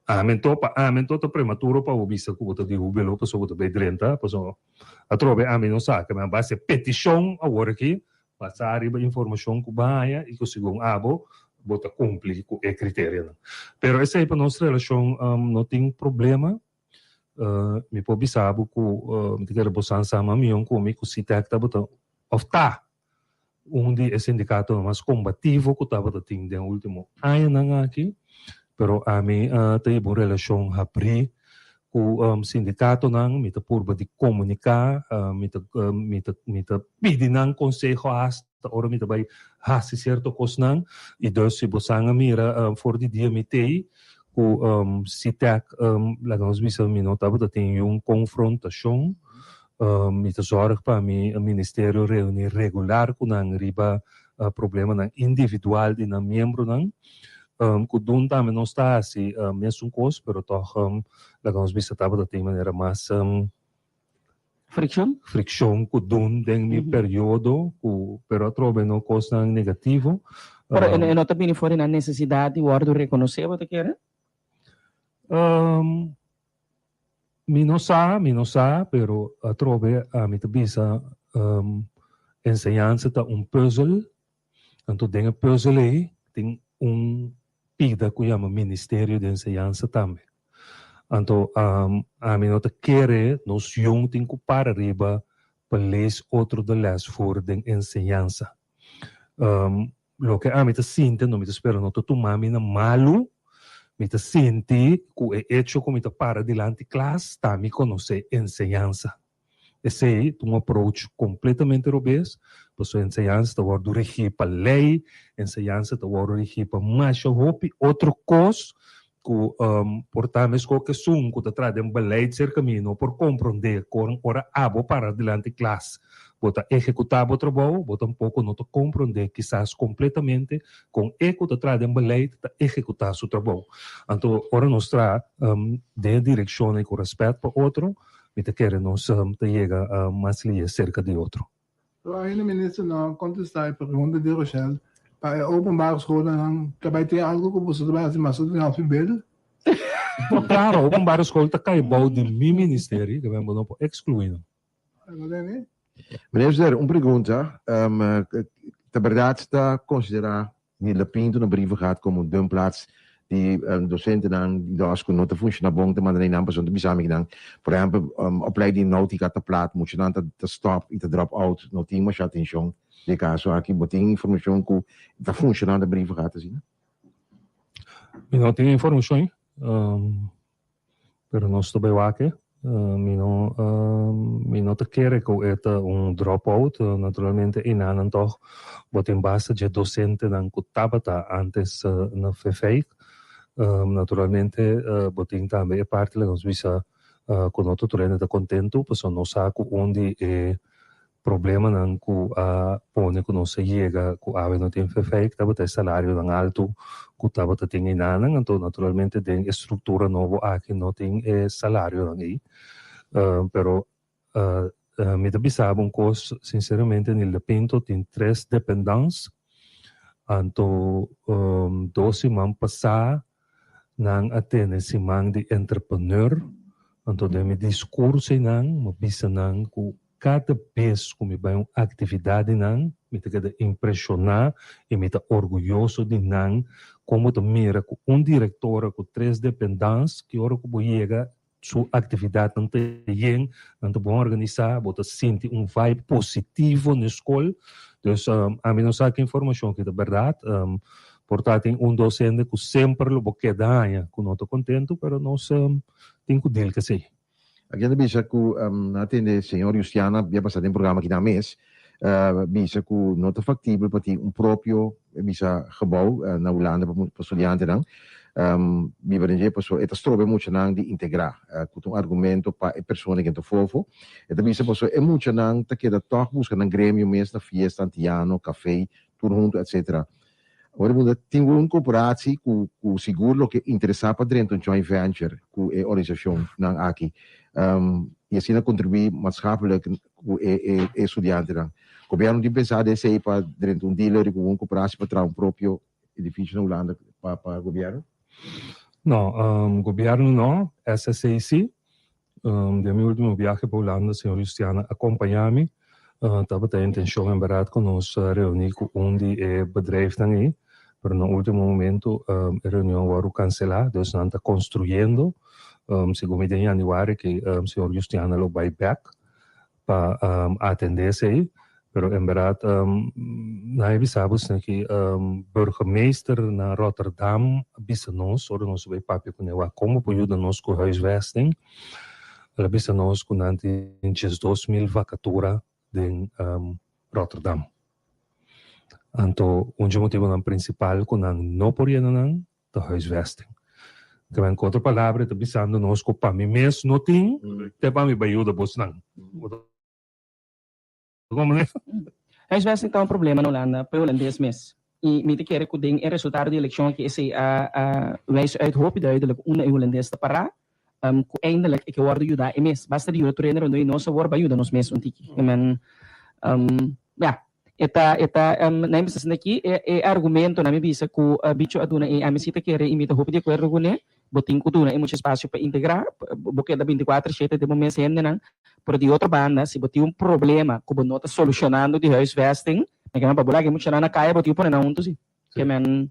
ami anto pa ami anto ta prematuro pa bo bisa ku bo ta di hubilo pasobra bo ta bai drenta pasobra atrobe ami no sa ke men a base petishon awor aki Basá riba informashon ku bo haña i ku segun abo bo ta kumpli ku e kriterianan. Pero esei pa nos relashon no tin problema. Mi por bisa bo ku mi ta kere bo san sa mas mion ku mi ku SITEK tabata òf ta un di e sindikatonan mas kombativo ku tabata tin den ultimo añanan aki. Pero ami ta hiba un relashon habrí ku sindikatonan, mi ta purba di komuniká, mi ta mi ta mi ta pidi nan konseho hasta ora mi ta bai hasi sierto kosnan. I dus si bosan a mira for di dia mi t'ei ku SITEK laga nos bisa mi no tabata tin niun konfrontashon. Mi ta zòrg pa mi ministerio reuní regular ku nan riba problemanan individual di nan miembronan. Ku dun tambe nos ta hasi mesun kos, pero tòg laga nos bisa tabata tin manera mas Frikshon? Frikshon ku dun den mi periodo ku pero atrobe no kosnan negativo. Pero e no ta bini for di nan nesesidat di wòrdu rekonosé bo ta kere? Mi no sa, mi no sa, pero atrobe ami ta bisa enseñansa ta un pùzel Anto den e puzzel ei tin un pida ku yama Ministerio di Enseñansa tambe. Anto ami no ta kere nos yong tin ku para riba pa lees otro de les voor den enseñansa. Loke ami ta sinti, anto mi ta spera no ta tuma mi na malu, mi ta sinti ku e echo ku mi ta para dilanti klas ta mi konosé enseñansa. Esei ta un approach completamente robes, pasobra enseñansa ta wordo rigi pa ley, enseñansa ta wordo rigi pa masha hopi otro cos cu por ta mesco cu esun cu ta traha den beleid cerca mi no por compronde con ora abo para dilanti klas bo ta ehecuta bo trabou, bo tampoco no ta compronde kisas completamente con e cu ta traha den beleid ta ehecuta su trabou. Anto ora nos traha den e direccion ei cu respet pa otro, Mi ta kere nos ta yega mas lie serka di otro. Pero ainda minister no a contesta e pregunta di Rochelle pa e openbare schoolnan ta bay tin algo cu boso ta bay haci mas den hopi bel? No, claro, openbare school ta cay bou di mi ministerie, ke bo no por exclui nan. Minister, un pregunta. Ta berdad ta considera Nilda Pinto na Brievengat komo un dumplaats di dosentenan di dòs ku no ta funshoná bon ta manda einan pasobra ta bisa mi kinan por ehèmpel opleiding nautika ta plat muchanan ta ta stòp i ta drop out no tin masha atenshon den e kaso aki bo tin informashon ku ta funshoná na Brievengat asina? Mi no tin informashon Pero nos ta bai wak e. Mi no mi no ta kere ku e ta un drop out. Naturalmente einanan tòg bo tin basta dje dosentenan ku tabata ántes na Vefijk. Naturalmente bo tin tambe e parti laga nos bisa ku no ta tur hende ta kontentu pasobra nos sa ku un di e Problemanan ku a pone ku nos a yega ku awe no tin fefeik tabata e salarionan altu ku tabata tin einanan, anto naturalmente den e struktura nobo aki no tin e salarionan ei. Pero mi ta bisa bo un kos sinseramente Nilda Pinto tin tres dependans, anto dos siman pasá Nan a tene siman di entrepreneur, anto den mi discurso einan mi a bisa nan cu cada bes cu mi bay un actividad di nan. Mi ta keda impreshoná i mi ta orguyoso di nan kon bo ta mira ku un direktora ku tres dependans ki ora ku bo yega su aktividatnan ta yen, nan ta bon organisá, bo ta sinti un vibe positivo na e skol. Dus ami no sa ki informashon ki ta bèrdat. Por ta tin un dos hende ku semper lo bo keda haña ku no ta kontentu, pero nos tin ku deal ku esei. Aki nan ta bisa ku nan a tende señor Justiana bia pasa den programa aki nan mes bisa ku no ta faktibel pa tin un propio bisa gebou na Hulanda pa studiantenan biba den dje pasobra e ta stroba e muchanan di integrá ku ta un argumento pa e persona ken ta fofo. E ta bisa pasobra e muchanan ta keda tòg buska nan gremio mes na fiesta antiano, kafé, tur huntu etcetera. Ora bo ta tin un korporatie ku ku sigur lo ke interesá pa drenta un joint venture ku e organisashonnan aki i asina kontribuí maatschappelijk ku e e e studiantenan. Gobièrnu tin pensá den esei pa drenta un dealer ku un korporatie pa traha un propio edifisio na Hulanda pa pa gobièrnu? No, gobièrnu no, SSA sí. Den mi ultimo biahe pa Hulanda, señor Justiana a kompañá mi. Tabata e intenshon en bèrdat ku nos reuní ku un di e bedrijfnan ei, pero na ultimo momento e reunion a wòrdu kanselá. Dus nan ta konstruyendo. Segun mi den yanüari ke señor Justiana lo bai bèk pa atendé esei. Pero en berdad nan e bisa bo esnan ki burgemeester na Rotterdam a bisa nos ora nos a bay papia cu ne wak con bo por yuda nos cu huisvesting. El a bisa nos cu nan tin 12.000 vacatura den Rotterdam. Anto un dje motibonan principal cu nan no por yena nan ta huisvesting. Ke men cu otro palabra e ta bisando nos cu pa mi mes no tin te pa mi bay yuda bosnan. Huisvesting ta un problema na Hulanda pa e hulandes mes. I mi ta kere ku den e resultado di elekshon aki esei a a wijs uit hopi duidelijk unda e hulandes ta pará, ku eindelijk e ke wòrdu yudá e mes. Basta di yuda tur hende rondó i nos awor bai yuda nos mes un tiki. I men, ya, e ta e ta nan bisa asina aki e e argumentonan mi bisa ku Bicho a duna ei ami si ta kere i mi ta hopi di akuerdo kuné. Bo tin ku duna e mucha espasio pa integrá, bo keda bintikuater shete den bo mes hendenan, pero di otro banda si bo tin un problema ku bo no ta solushonando di huisvesting, men ke men pa bo laga e muchanan na kaya bo tin ku pone nan huntu si. Ke men.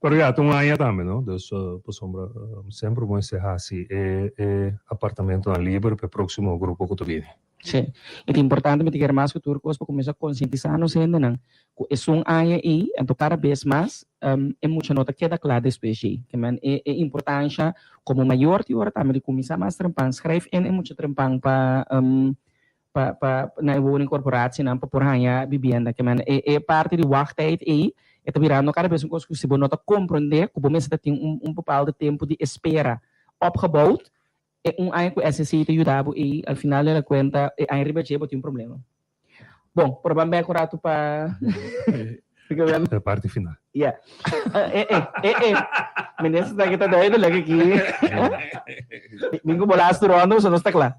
Pero ya ta un aña tambe no, dus pasobra semper bo mester hasi e e apartamentonan liber pa e proksimo grupo ku ta bini. Sí, e ta importante mi ta kere mas ku tur kos pa kuminsá konsientisá nos hendenan ku esun aña ei, anto kada bes mas e mucha no ta keda kla despues djei. Ke men e e importansha komo mayor tin ora tambe di kuminsá mas trempan, skrijf in e mucha trempan pa pa pa na e woningcorporatienan pa por haña bibienda. Ke men e e parti di wachttijd ei e ta birando kada bes un kos ku si bo no ta komprondé ku bo mester ta tin un un bepaalde tempu di espera opgebouwd E un aña ku SSC ta yuda bo ei al final de la kuenta e aña riba dje bo tin un problema. Bon, por ban bek un ratu pa E parti final. Ya. E e e e Minister ta kita duidelijk aki. Min ku bo laatste ronde boso no sta kla.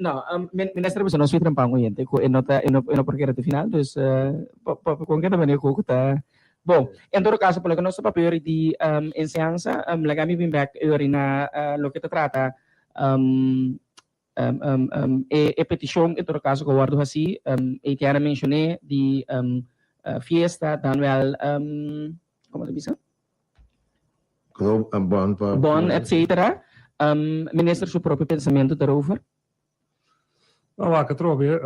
No, minister boso no sui trempan oyente ku e no ta e no e no por keda te final dus pa kon keda mane ku ta Bon, en todo caso, por loke nos ta papia ori di enseñansa, laga mi bin bek ori na loke ta trata e peticion en todo caso cu a wordo haci. Etienne a mencione di fiesta, dan wel, como ta bisa? Bon pa. Bon, etcetera. Minister su propio pensamento daarover? No, wak atrobe,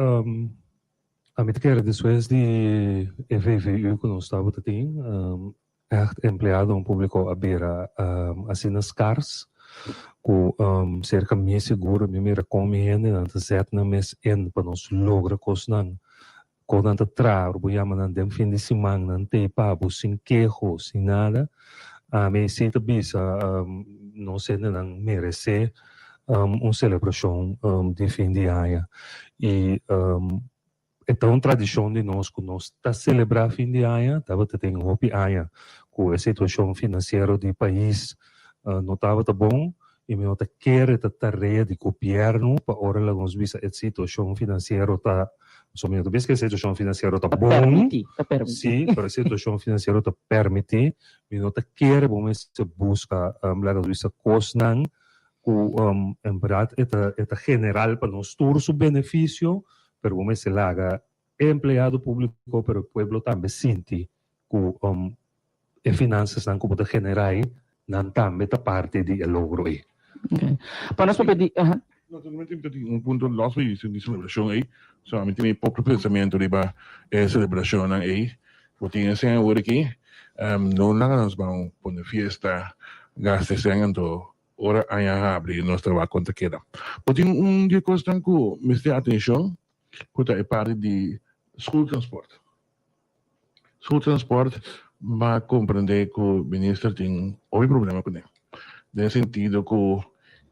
ami ta kere despues di e VVU ku nos tabata tin, ègt empleadonan públiko a bira asina skars ku serka mi sigur mi mira kon mi hendenan ta zet nan mes in pa nos logra kosnan. Kon nan ta traha, ora bo yama nan den fin di siman nan ta ei pa bo sin keho, sin nada. Ami si ta bisa nos hendenan meresé un selebrashon di fin di aña. I e ta un tradishon di nos ku nos ta selebrá fin di aña, tabata tin hopi aña ku e situashon finansiero di pais no tabata bon i mi no ta kere ta tarea di gobièrnu pa ora laga nos bisa e situashon finansiero ta So mi no ta bisa ku e situashon finansiero ta bon, si, pero e situashon finansiero ta permití, mi no ta kere bo mester buska laga nos bisa kosnan ku en bèrdat e ta e ta general pa nos tur su benefisio, pero bo mester laga. e empleado públiko pero e pueblo tambe sinti ku e finansasnan ku bo ta generá ei nan tambe ta parti di e logro ei. Okay. Pa nos papia di, aha. Naturalmente mi ta tin un punto los pa di selebrashon ei, so ami tin mi propio pensamentu riba e selebrashonnan ei. Bo tin e sèn awor aki, no laga nos ban pone fiesta, gasta e sèn anto ora aña habri nos ta wak kon ta keda. Bo tin un di e kosnan ku mester atenshon ku ta e parti di schooltransport. Schooltransport m'a comprende cu minister tin hopi problema cune. Den sentido cu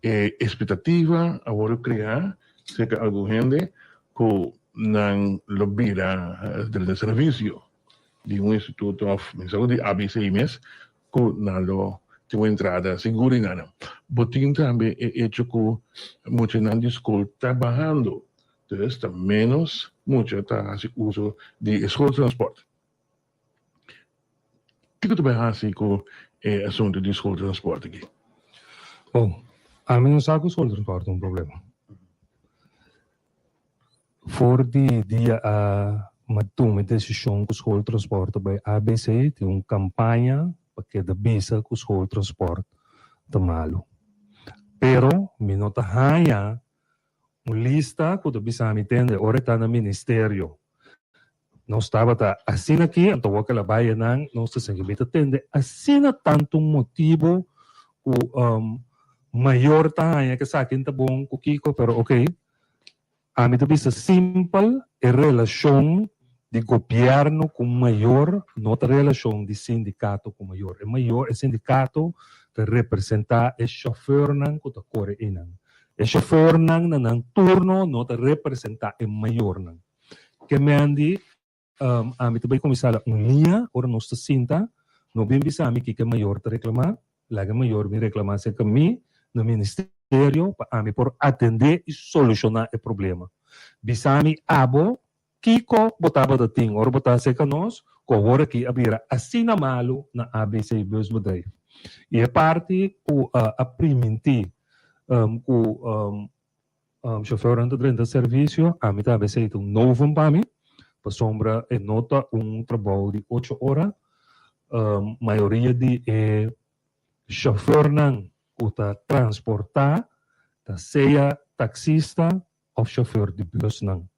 e expectativa a wordo crea cerca algun hende cu nan lo bira den servicio di un instituto of mester di ABC mes cu nan lo tin un entrada sigur di nan. Bo tin tambe e hecho cu muchanan di school ta bahando Dus ta ménos mucha ta hasi uso di e schooltransport. Kiko ta bai hasi ku e asuntu di schooltransport aki? Bon, ami no sa ku schooltransport ta un problema. For di dia a mi a tuma e desishon ku schooltransport ta bai ABC, tin un kampaña pa keda bisa ku schooltransport ta malu. Pero mi no ta haña Un lista ku ta bisa mi tende ora e ta na ministerio. Nos tabata asina aki, anto wak el a bai enan, nos ta sinti mi ta tende asina tantu motibu ku mayor ta haña ku esaki ta bon ku kiko, pero oke, ami ta bisa simpel e relashon di gobièrnu ku mayor no ta relashon di sindikato ku mayor. E mayor, e sindikato ta representá e shofèrnan ku ta kore einan. E shofèrnan na nan turno no ta representá e mayornan. Ke mendi, ami ta bai kuminsá la un liña ora nos ta sinta, no bin bisa mi kiko e mayor ta reklamá, laga e mayor bin reklamá serka mi na ministerio pa ami por atendé i solushoná e problema. Bisa mi abo Kiko bo tabata tin ora bo ta aserka nos ku awor aki a bira asina malu na ABC Busbedrijf? I e parti ku a primintí ku shofèrnan ta drenta servisio, ami tambe esei ta un novum pa mi, pasobra e no ta un trabou di ocho ora. Mayoria di e shofèrnan ku ta transportá ta sea taksista òf shofèr di bùsnan.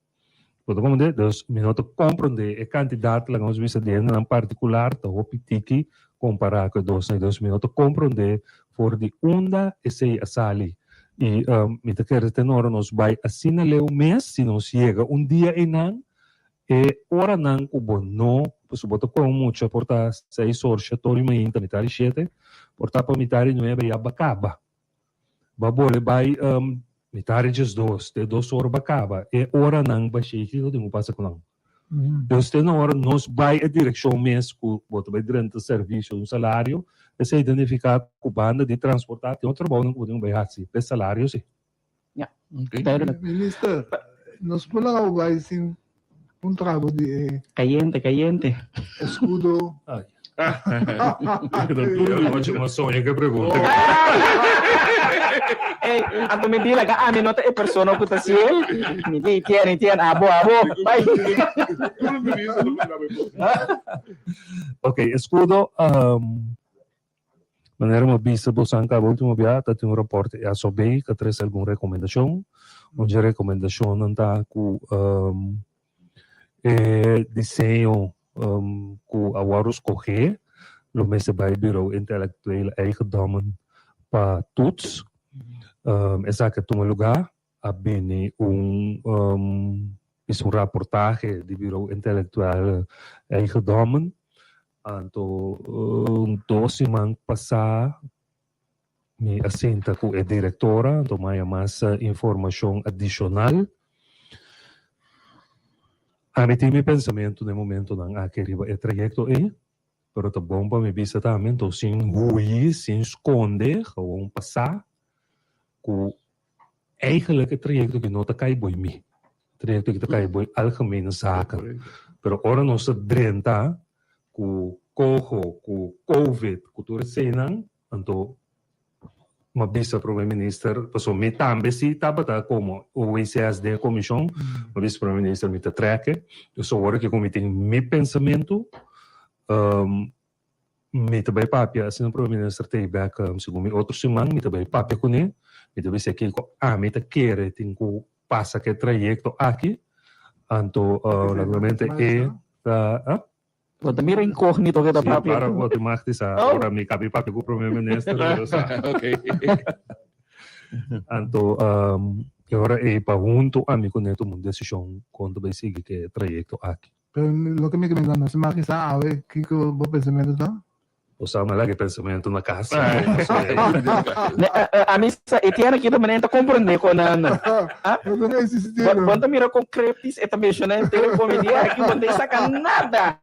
Bo ta komprendé? Dus mi no ta komprendé e kantidat, laga nos bisa di hendenan partikular ta hopi tiki kompará ku e dosnan. Dus mi no ta komprendé for di unda esei a sali. I mi ta kere te ora nos bai asina leu mes, si nos yega un dia einan, e oranan ku bo no, pasobra bo ta kohe un mucha por ta seis or, shete or di mainta, mitar di shete, por ta pa mitar di nuebe ya bo a kaba. Ba bole bai mitar di diesdos te dos or ba kaba e oranan bashei kiko tin ku pasa ku nan. Dus te na ora nos bai e direkshon mes ku bo ta bai drenta servisio un salario esei ta nifiká ku banda di transportá tin otro trabounan ku bo tin ku bai hasi pa e salario si. Ya. Minister, nos por laga bo bai sin un trago di e. Cayente, cayente. Escudo. Noche m'a soña cu e pregunta. Ey, anto mi di laga ami no ta e persona cu ta haciel. Mi di, tien, tien, abo, abo. Bai. Ok, escudo, Manera mi a bisa boso caba ultimo bia ta tin un rapport di SOB cu a trece algun recomendacion. Un dje recomendacionnan ta cu e diseño cu a worde scoge lo mester bay Bureau Intellectuele Eigendommen pa toets. Esaki a tuma lugar. A bini un bisa un raportahe di Bureau Intellectuele Eigendommen. Anto un dos siman pasá mi a sinta ku e direktora, anto mi a haña mas informashon adishonal. Ami tin mi pensamentu den momentunan aki riba e trayekto ei, pero ta bon pa mi bisa tambe, anto sin hui, sin skonde, gewoon pasá ku Eigenlijk e trayecto aki no ta kai boy mi. E trayecto aki ta kai boy algemene zaken. Pero ora nos ta drenta ku coho, ku covid, ku tur eseinan, anto M'a bisa Prome Minister, pasobra mi tambe si tabata komo OWCS den e komishon, m'a bisa Prome Minister mi ta trèk e. Dus awor aki ku mi tin mi pensamentu, mi ta bai papia asina Prome Minister ta ei bèk segun mi otro siman mi ta bai papia kuné, mi ta bisa kiko ami ta kere tin ku pasa ku e trayekto aki, anto naturalmente e ta. Bo ta mira incognito ke ta Sí, papia. claro, bo tin mag di sa. Oh. Ora mi kabi papia ku prome minister, pero sa. Ok. Anto, um, e ora ei pa huntu ami ku ne tuma un desishon kon ta bai sigui ku e trayekto aki. Pero loke mi ke mensha no si mag di sa awe kiko bo pensamentu ta? Bo sa mi a laga e pensamentu na kas. Ami sa e tiene aki ta manera ta comprende con nan. Bon ta mira con cryptisch e ta menciona henter e comedia aki bo no ta saca nada.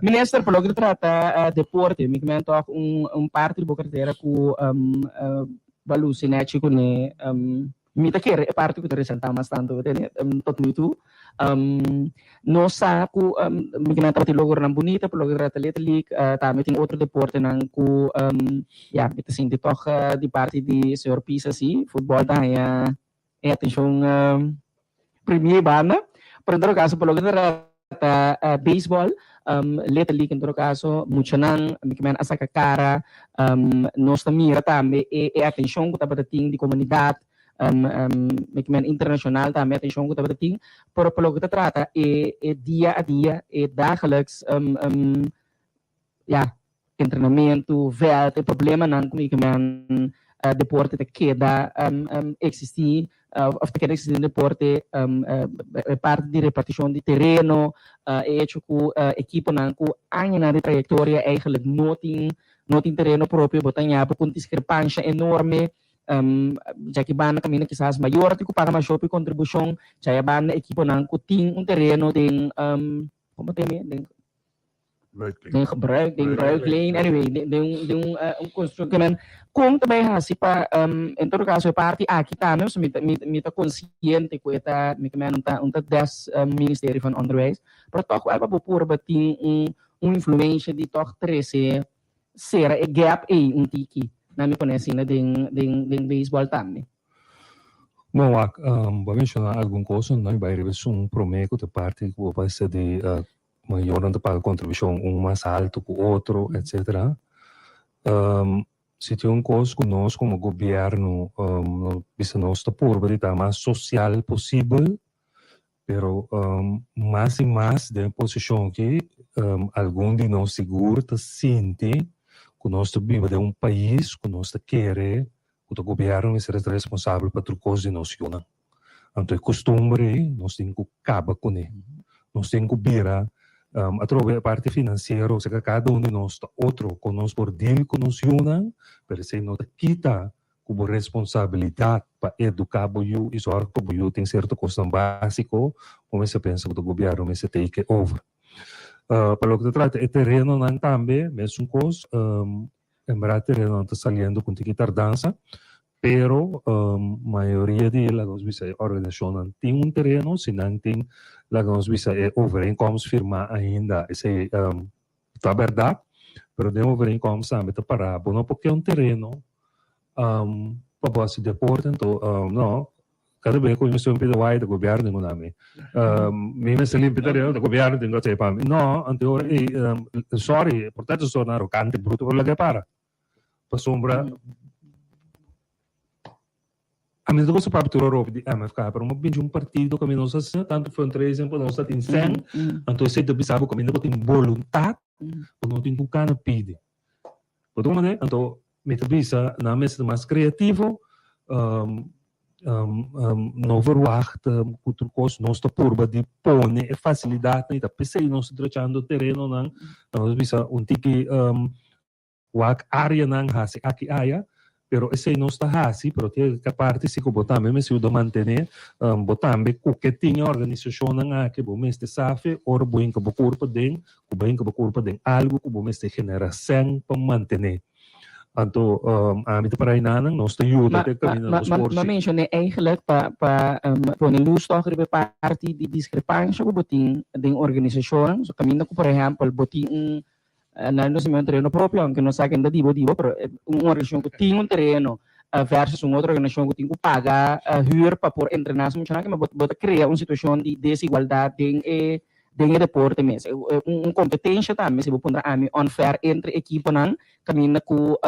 Minister, pa loke ta trata deporte, mi kimen toch un parti di bo cartera cu bo a luci nechi cune. Mi ta kere e parti ku ta resaltá mas tantu tene tot nu toe. Nos sa ku mi kinan tabatin logronan bunita por loke trata Little League, tambe tin otro deportenan ku ya mi ta sinti tòg di parti di señor Pisa si futbòl ta haña e atenshon primié banda. Pero en todo kaso por loke ta trata beisbòl, Little League en todo kaso muchanan mi kimen a saka kara. Nos ta mira tambe e atenshon ku tabata tin di komunidat, mi kimen internashonal tambe atenshon ku tabata tin. Pero pa loke ta trata e dia a dia, e dagelijks ya, entrenamentu, vèlt, e problemanan ku mi kimen deporte ta keda eksistí òf ta keda eksistí den deporte, e parti di repartishon di tereno, e echo ku ekiponan ku añanan di trayektoria eigentlik no tin no tin tereno propio, bo ta ña bo ku un diskrepansha enorme, djaki banda kaminda kisas mayor tin ku paga mas hopi kontribushon, djaya banda ekiponan ku tin un tereno den, komo ta yama den? Den gebruik, den bruikleen, anyway, den den un den un un constructie. Kon ta bay hasi pa en todo caso e parti aki tambe, pasobra mi ta mi mi ta consciente cu e ta mi ta meen un ta un ta des Ministerio van Onderwijs, pero toch wel pa bo purba tin un un influencia di toch trece cera e gap ey un tiki, nan mi pone asina den den den baseball tambe. Bon wak, bo a menciona algun cos, no mi bay riba esun prome cu ta parti cu bo pasa di mayornan ta paga kontribushon un mas altu ku otro etcetera. Si tin un kos ku nos komo gobièrnu no bisa nos ta purba di ta mas sosial posibel pero mas i mas den e posishon aki algun di nos sigur ta sinti ku nos ta biba den un pais ku nos ta kere ku ta gobièrnu mester ta responsabel pa tur kos di nos yunan. Anto e kustumber ei nos tin ku kaba kuné. Nos tin ku bira atrobe e parti finansiero, osea kada un di nos ta otro kon nos por deal ku nos yunan, pero esei no ta kita ku bo responsabilidat pa eduká bo yu i sòrg pa bo yu tin sierto kosnan básiko, bo mester pensa ku ta gobièrnu mester take over. Pa loke ta trata e terenonan tambe mesun kos, en bèrdat terenonan ta saliendo ku un tiki tardansa, Pero mayoria di laga nos bisa e organisacionnan tin un tereno, si nan tin laga nos bisa e overeenkomst firma ainda esey ta berdad, pero den overeenkomst tambe ta para bo no por ke un tereno pa bo haci deporte anto no cada bes cu mi mester limpia waya ta gobierno tin cu na mi, mi mester limpia tereno ta gobierno tin cu haci pa mi, no anto ora ey sorry por ta esor nan arogante bruto pero laga e para. Pasobra ami no ta gosta papia tur ora di MFK, pero mi a binchi un partido ku ami no sa asina tantu fundraising pa nos ta tin sèn, anto esei ta bisa bo kaminda bo tin boluntat, bo no tin ku kana pidi. Bo ta komprende? Anto mi ta bisa nan mester ta mas kreativo, no verwacht ku tur kos, nos ta purba di pone e fasilidatnan i ta p'esei nos ta drechando terenonan, nos ta bisa un tiki Wak areanan hasi aki aya, pero esei nos ta hasi, pero tin e parti si ku bo tambe mester yuda mantené, bo tambe ku ke tin e organisashonnan aki bo mester safe ora bo hinka bo kurpa den, ku bo hinka bo kurpa den algu ku bo mester genera sèn pa mantené. Anto ami ta para enanan, nos ta yuda te kaminda nos por Ma si. menshoné eigenlijk pa pa pone lus tòg riba e parti di diskrepansha ku bo tin den organisashonnan, so kaminda ku por ehèmpel bo tin un. Nan no un tereno propio, aunke nos sa ken ta dibo dibo, pero un organisashon ku tin un tereno versus un otro organisashon ku tin ku paga huur pa por entrená su muchanan, bo bo ta krea un situashon di desigualdat den e den e deporte mes. Un kompetensha tambe, si bo puntra ami, unfair entre ekiponan, kaminda ku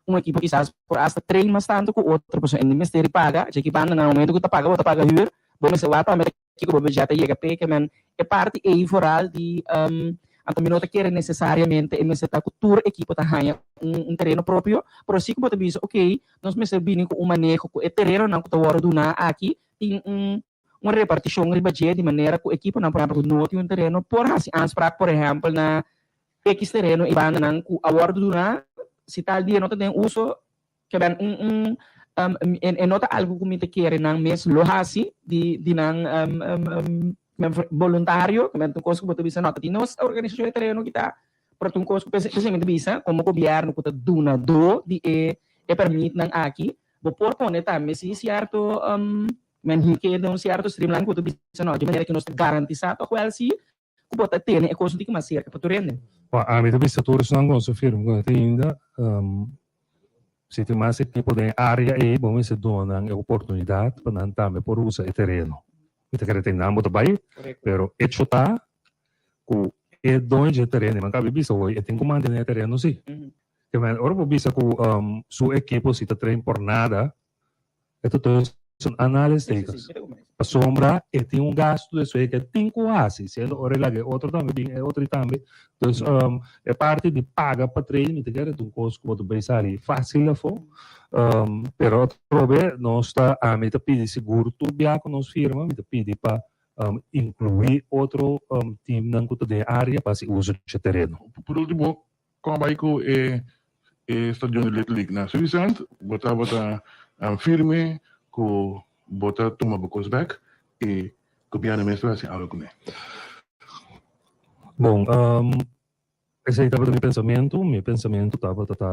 un ekipo kisas por asta train mas tantu ku otro, pasobra e mester di paga, dje ki banda na momento ku ta paga bo ta paga huur, bo mester wak tambe Kiko bo budget a yega p'e? Ke men e parti ei vooral di anto mi no ta kere nesesariamente e mester ta ku tur ekipo ta haña un tereno propio, pero si ku bo ta bisa ok, nos mester bini ku un maneho ku e terenonan ku ta wòrdu duná aki tin un un repartishon riba dje di manera ku ekiponan por ehèmpel ku no tin un tereno por hasi aanspraak por ehèmpel na ekis tereno i bandanan ku a wòrdu duná si tal dia no ta den uso. Ke ben un un e no ta algu ku mi ta kere nan mes lo hasi di di nan boluntario, ke ben ta un kos ku bo ta bisa no ta di nos organisashon e tereno kita, pero ta un kos ku p'esei mi ta bisa komo gobièrnu ku ta dunadó di e e pèrmitnan aki bo por pone tambe si sierto men hik'é den un sierto streamline ku bo ta bisa no di manera ku nos ta garantisá tòg wèl si ku bo ta tene e kos un tiki mas serka pa tur hende. Bo ami ta bisa tur esnan ku nos a firma ku nan ta ainda, si tin mas ekipo den e área ei, bo mester duna nan e oportunidat pa nan tambe por usa e tereno. Mi ta kere ta einan bo ta bai, pero echo ta ku e doño dje tereno, i nan kabi bisa hoy, e tin ku mantené e tereno si. Ke men ora bo bisa ku su ekipo si ta train por nada, E ta tussen aanhalingstekens. Pasobra e tin un gastu despues ke tin ku hasi, siendo ora e laga e otro tambe bin e otro tambe. Dus e parti di paga pa train mi ta kere ta un kos ku bo ta bay sali fásil afó. Pero atrobe nos ta ami ta pidi sigur tur bia ku nos firma mi ta pidi pa inkluí otro teamnan ku ta den e área pa hasi uso dje tereno. Por último, Kon bai ku e e stadion di Little League na Suivisant? Bo tabata firme ku bo ta tuma bo kos bek i gobièrnu mes ta hasi algu kuné? Bon, esei tabata mi pensamentu. Mi pensamentu tabata ta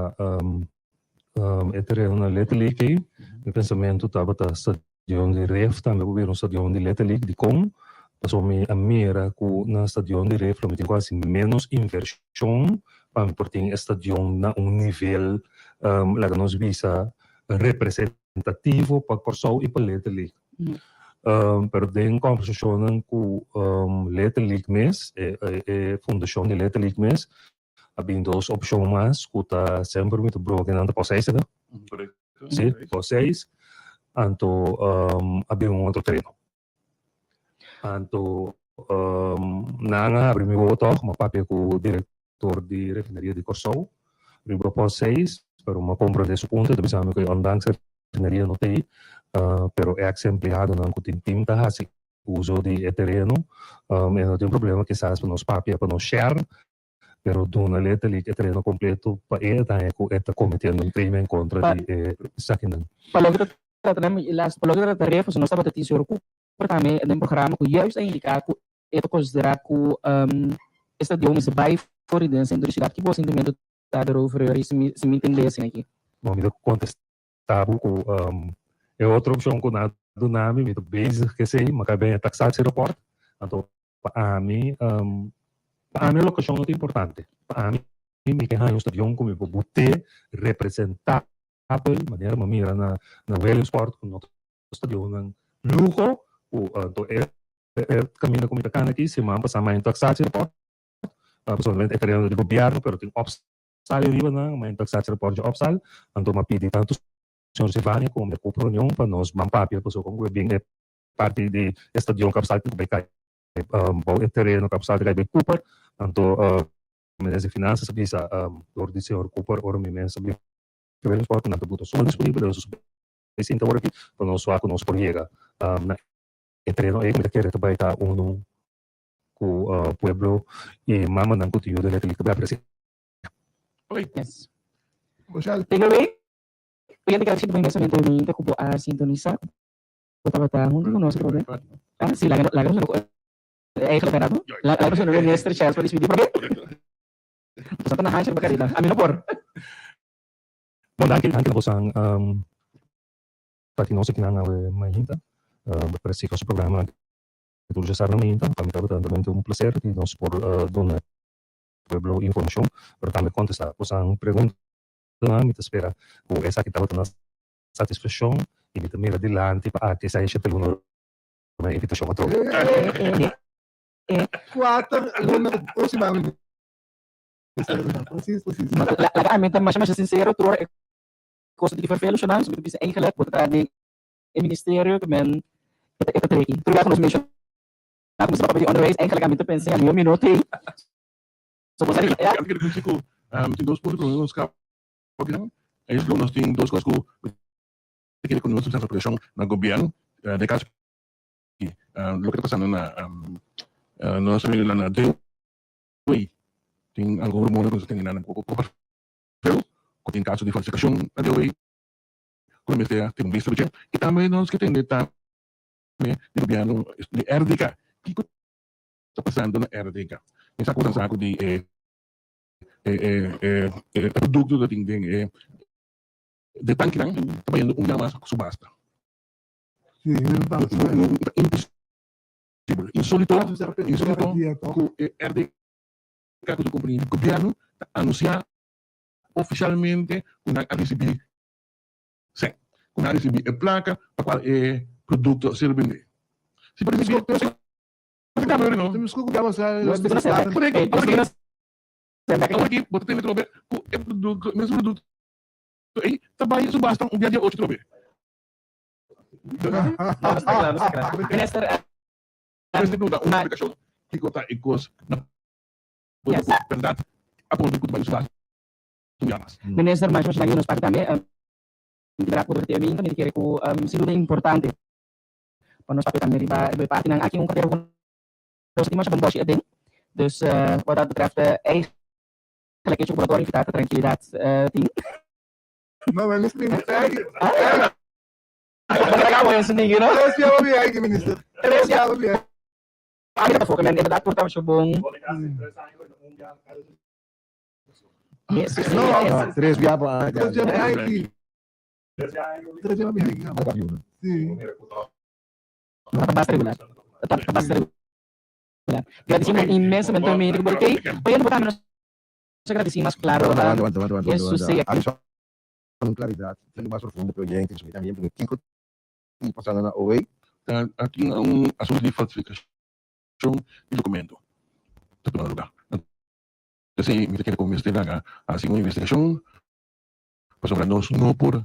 e tereno na Little League ei. Mi pensamentu tabata Stadion di Ref tambe por bira un stadion di Little League. Dikon? Pasobra mi a mira ku na stadion di Ref lo mi tin ku hasi ménos invershon pa mi por tin e stadion na un nivel, laga nos bisa, representativo pa Kòrsou i pa Little League. Pero den kòmbersashonnan ku Little League mes, e fundashon di Little League mes, A bin dos opshon mas ku ta semper mi ta broma ku nan ta pos seis ta? Si, pos seis. Anto a bin un otro tereno. Anto nan a habri mi wowo tòg, mi a papia ku direktor di refineria di Kòrsou riba pos seis, pero mi a komprendé su punto, e ta bisa mi ku ondanks refineria no ta ei, pero eks empleadonan ku tin tin ta hasi uso di e tereno, e no tin problema kisas pa nos papia, pa nos share, pero duna letterlijk e tereno completo pa e ta haña cu e ta cometiendo un crimen contra di e esakinan. Pa loke ta trata nan, helaas, pa loke ta trata Refos, nos tabata tin señor Cooper tambe den programa cu juist a indica cu e ta considera cu e stadion mester bay for di den centro di ciudad. Ki bo sintimento ta daarover, Yoris, si mi si mi tende esaki? Bon, mi ta contesta bo cu e otro opcion cu nan a duna mi, mi ta bezig cu esey, mi a caba e taxatierapport, anto Pa ami, pa ami e lokashon no ta importante. Pa ami, mi ke haña un stadion ku mi por but'é representabel, manera mi a mira na na Williamsport ku no ta stadionnan luho, ku anto e e kaminda ku mi ta kana aki siman pasá mi a haña un taxatierapport, pasobra e tereno ta di gobièrnu pero tin opstal riba nan, mi a haña un taxatierapport dje opstal, anto mi a pidi tantu señor Silvania komo mi a kup reunion pa nos ban papia pasobra kon ku e bin e Parti di e stadion Kapsal tin ku bai kai bou e tereno Kapsal ta kai bai Cooper. Anto Minister di Finanzas a bisa dor di señor Cooper ora mi mes a bin Williamsport ku nan ta buta suma disponibel den nos bai sinta ora aki pa nos wak ku nos por yega na e tereno ei ku mi ta kere ta bai ta unu ku pueblo i mamanan ku ta yuda letterlijk ta bai apresiá. Yes. Take away. Oyente gracias por inmensamente mi ku bo a sintonisa. Bo tabata huntu ku nos atrobe. Ah, si, laga laga nos eigenlijk rato. Laga nos no minister chance pa dispidi porque Boso ta na hansha riba carita. Ami no por. Bon, danki, danki na bosan pa tin nos akinan awe mainta. Bo parece nos programa tur dje sabra mainta. Pa mi tabata realmente un placer di nos por duna. pueblo informashon, pero tambe kontestá bosan preguntanan. Mi ta spera ku esaki tabata na satisfakshon i mi ta mira dilanti pa aki esei shete luna ruma e invitashon atrobe. Kuater luna un siman minister. Precies, precies. Laga ami ta masha masha sincero tur ora e cosa di vervelen shonnan, so mi ta bisa eigenlijk bo ta traha den e ministerio ku men e ta treki. Tur biaha ku nos menshoná ku mi papia di onderwijs eigenlijk ami ta pensa ya mi no tin. So bo sa di ya. Ami kere bisa ku tin dos punto ku nos kaba akinan. Es lo nos tin dos kos ku mi ta kere ku nos ta hasi preshon na gobièrnu den kaso aki loke ta pasando na nos amigo na Dewey tin algun rumor ku nos ta tene na poko pero ku tin kaso di falsifikashon na Dewey ku lo mester tin un bista dje i tambe nos ke tende tambe di gobièrnu di RDK kiko ta pasando na RDK mi sa ku ta sa ku di e e produkto ta tin den e de tankinan ta bayendo un dia mas ku subasta imposibel insolito insolito ku e RDK ku su kompania di gobièrnu ta anunsiá ofisialmente ku nan a risibí sèn, ku nan a risibí e plaka pa kual e produkto a ser bendé. Si pa risibí Awor aki bo ta tende trobe ku e produkto, mesun produkto ei ta bai subasta un dia dia ocho trobe. Mester duna un splikashon kiko ta e kos na pueblo ku bèrdat a pone ku ta bai subasta un dia mas. Minister, masha masha danki nos parti tambe. Mi ta por te mi ta kere ku sin duda importante pa nos papia tambe riba riba e partinan aki un kartera ku nos tin masha bon boshi aden. Dus wat dat betreft eigenlijk hecho ku bo ta invita ta trankilidat tin. No, minister, minister. Tres dia pa biaha aki, minister. Tres dia pa biaha. Ami ta foca men, inderdaad por ta masha bon. No, tres dia pa aña. Tres dia pa aña aki. Tres dia pa biaha aki. Si. Ta basta regular. Ta basta regular. Gradicimos inmensamente mi porque oye no botamos nos agradecimos claro. Aguanta, aguanta, aguanta, aguanta. Aguanta. Un claridad tin mas profundo pe oyente so mi también porque kiko tin pasando na OA. Ta aki un asunto di falsificacion di documento ta tuma lugar. Esey mi ta kere cu mester laga haci un investigacion pasobra nos no por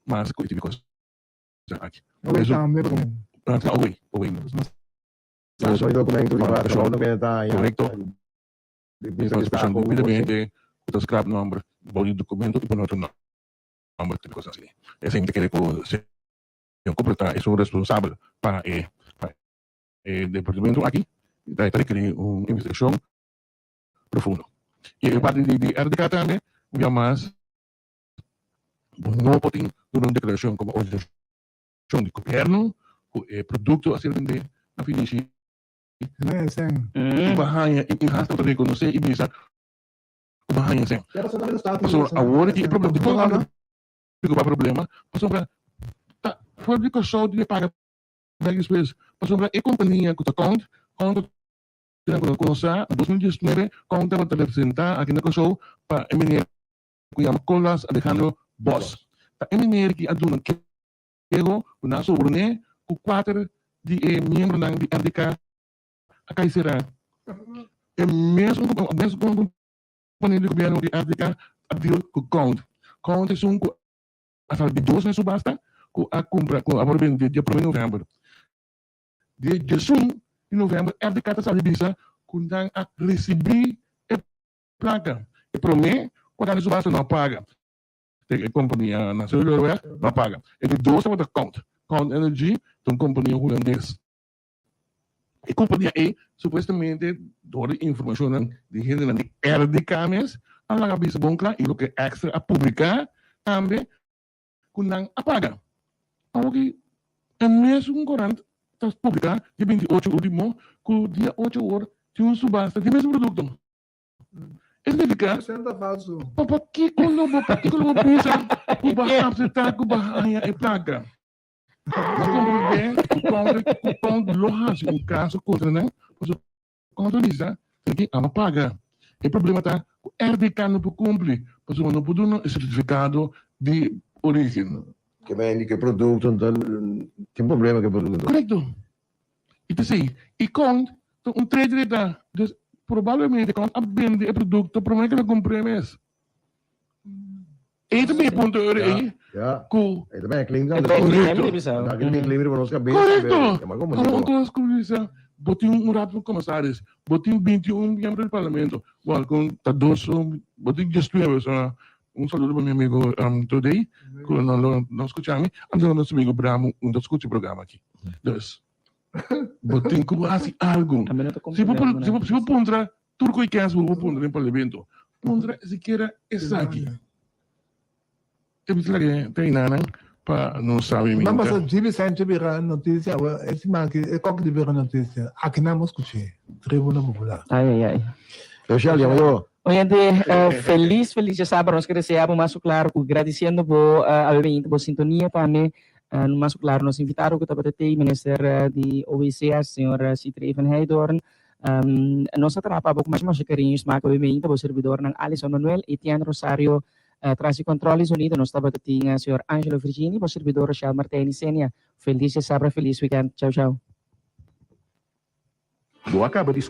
mas cu e tipo di cosnan aki. OA tambe por. OA, OA. Nos no documento riba trabao no bene ta haña. Correcto. Falsificacion debidamente cu ta scrap nomber bou di documento y pone otro nomber tipo cosnan asina. Esey mi ta kere cu señor Cooper ta esun responsabel pa e e departamento aki ta rekeri un investigacion profundo. Y e parti di RDK tambe un bia mas bo no por tin duna un declaracion como organisacion di gobierno cu e producto a ser bende na finishi I bo haña i hasta bo ta rekonosé i bisa ku bo haña esei. Pasobra awor aki e problema, dikon awor ta preokupa problema? Pasobra ta for di Kòrsou di paga bèk despues. Pasobra e kompania ku ta kount, kount ta ku nos sa na 2019 kount tabata representá aki na Kòrsou pa e meneer ku yama Colas Alejandro Bos. Ta e meneer ki a duna Pero ku nan a sobrone ku kuater di e miembronan di RDK a kai será. E mesun kompania di gobièrnu di RDK a deal ku Count. Count esun ku a sali di dos na subasta ku a kumpra ku a wòrdu bende dia promé novèmber. Dia diesun di novèmber RDK ta sali bisa ku nan a risibí e plaka. E promé ku a gana subasta no a paga. E kompania na Zuiderweg no a paga. E di dos tabata Count. Count Energy ta un kompania hulandes. E kompania ei supuestamente dor di informashonnan di hendenan di RDK mes a laga bisa bon kla i loke Extra a publiká tambe ku nan a paga. Awoki e mesun korant ta publiká dia 28 ultimo ku dia ocho awor tin un subasta di e mesun produkto. E significa, pa pakiko lo bo, pakiko lo bo bisa ku bo a acepta ku bo a haña e plaka? Bo comprende ku kontra, ku kon lo hasi un kaso kontra nan, pasobra kontra bisa, tin ki amo paga. E problema ta ku RDK no por kumpli pasobra no por duna e sertifikado di orígen. Ke men di ku e produkto tin problema ku e produkto. Korekto. I ta esei. I kon ta un trader e ta. Dus probablemente kon a bende e produkto promé ku el a kumpr'é mes. Ei ta bin e punto ora ei ku. Ei ta bin e claim Korekto. Korekto. Ora un kos ku bisa bo tin un raad van commissaris, bo tin 21 miembro di parlamento, bo kon ta dos, bo tin diesnuebe, so un saludo pa mi amigo Todey ku no lo no skucha mi, anto nos amigo Bramo no ta skucha e programa aki. Dus bo tin ku hasi algu. Si bo si bo puntra Tur ku e kens bo por puntra den parlamento, puntra sikiera esaki. E bisa laga ta enanan pa nos sabi minta. Nan pasa Jimmy Sanchez bira noticia awe e siman aki e kok di bira noticia aki nan bo skuché Tribuna Popular. Ay ay ay. Rochelle yama yo. Oyente felis felis djasabra nos ke desea bo mas ku klaro ku gradisiendo bo awe beinta bo sintonia tambe mas ku klaro nos invitado ku tabata tei minister di OECS señor Sitri Even Heidorn. Nos a traha pa bo ku masha masha kariño i smak awe meinta bo servidornan Alison Manuel, Etienne Rosario tras di control di sonido nos tabata tin señor Angelo Virgini, bo servidor Rochelle Martijn i Senia. Felis djasabra felis weekend. Chau chau. Bo a kaba di.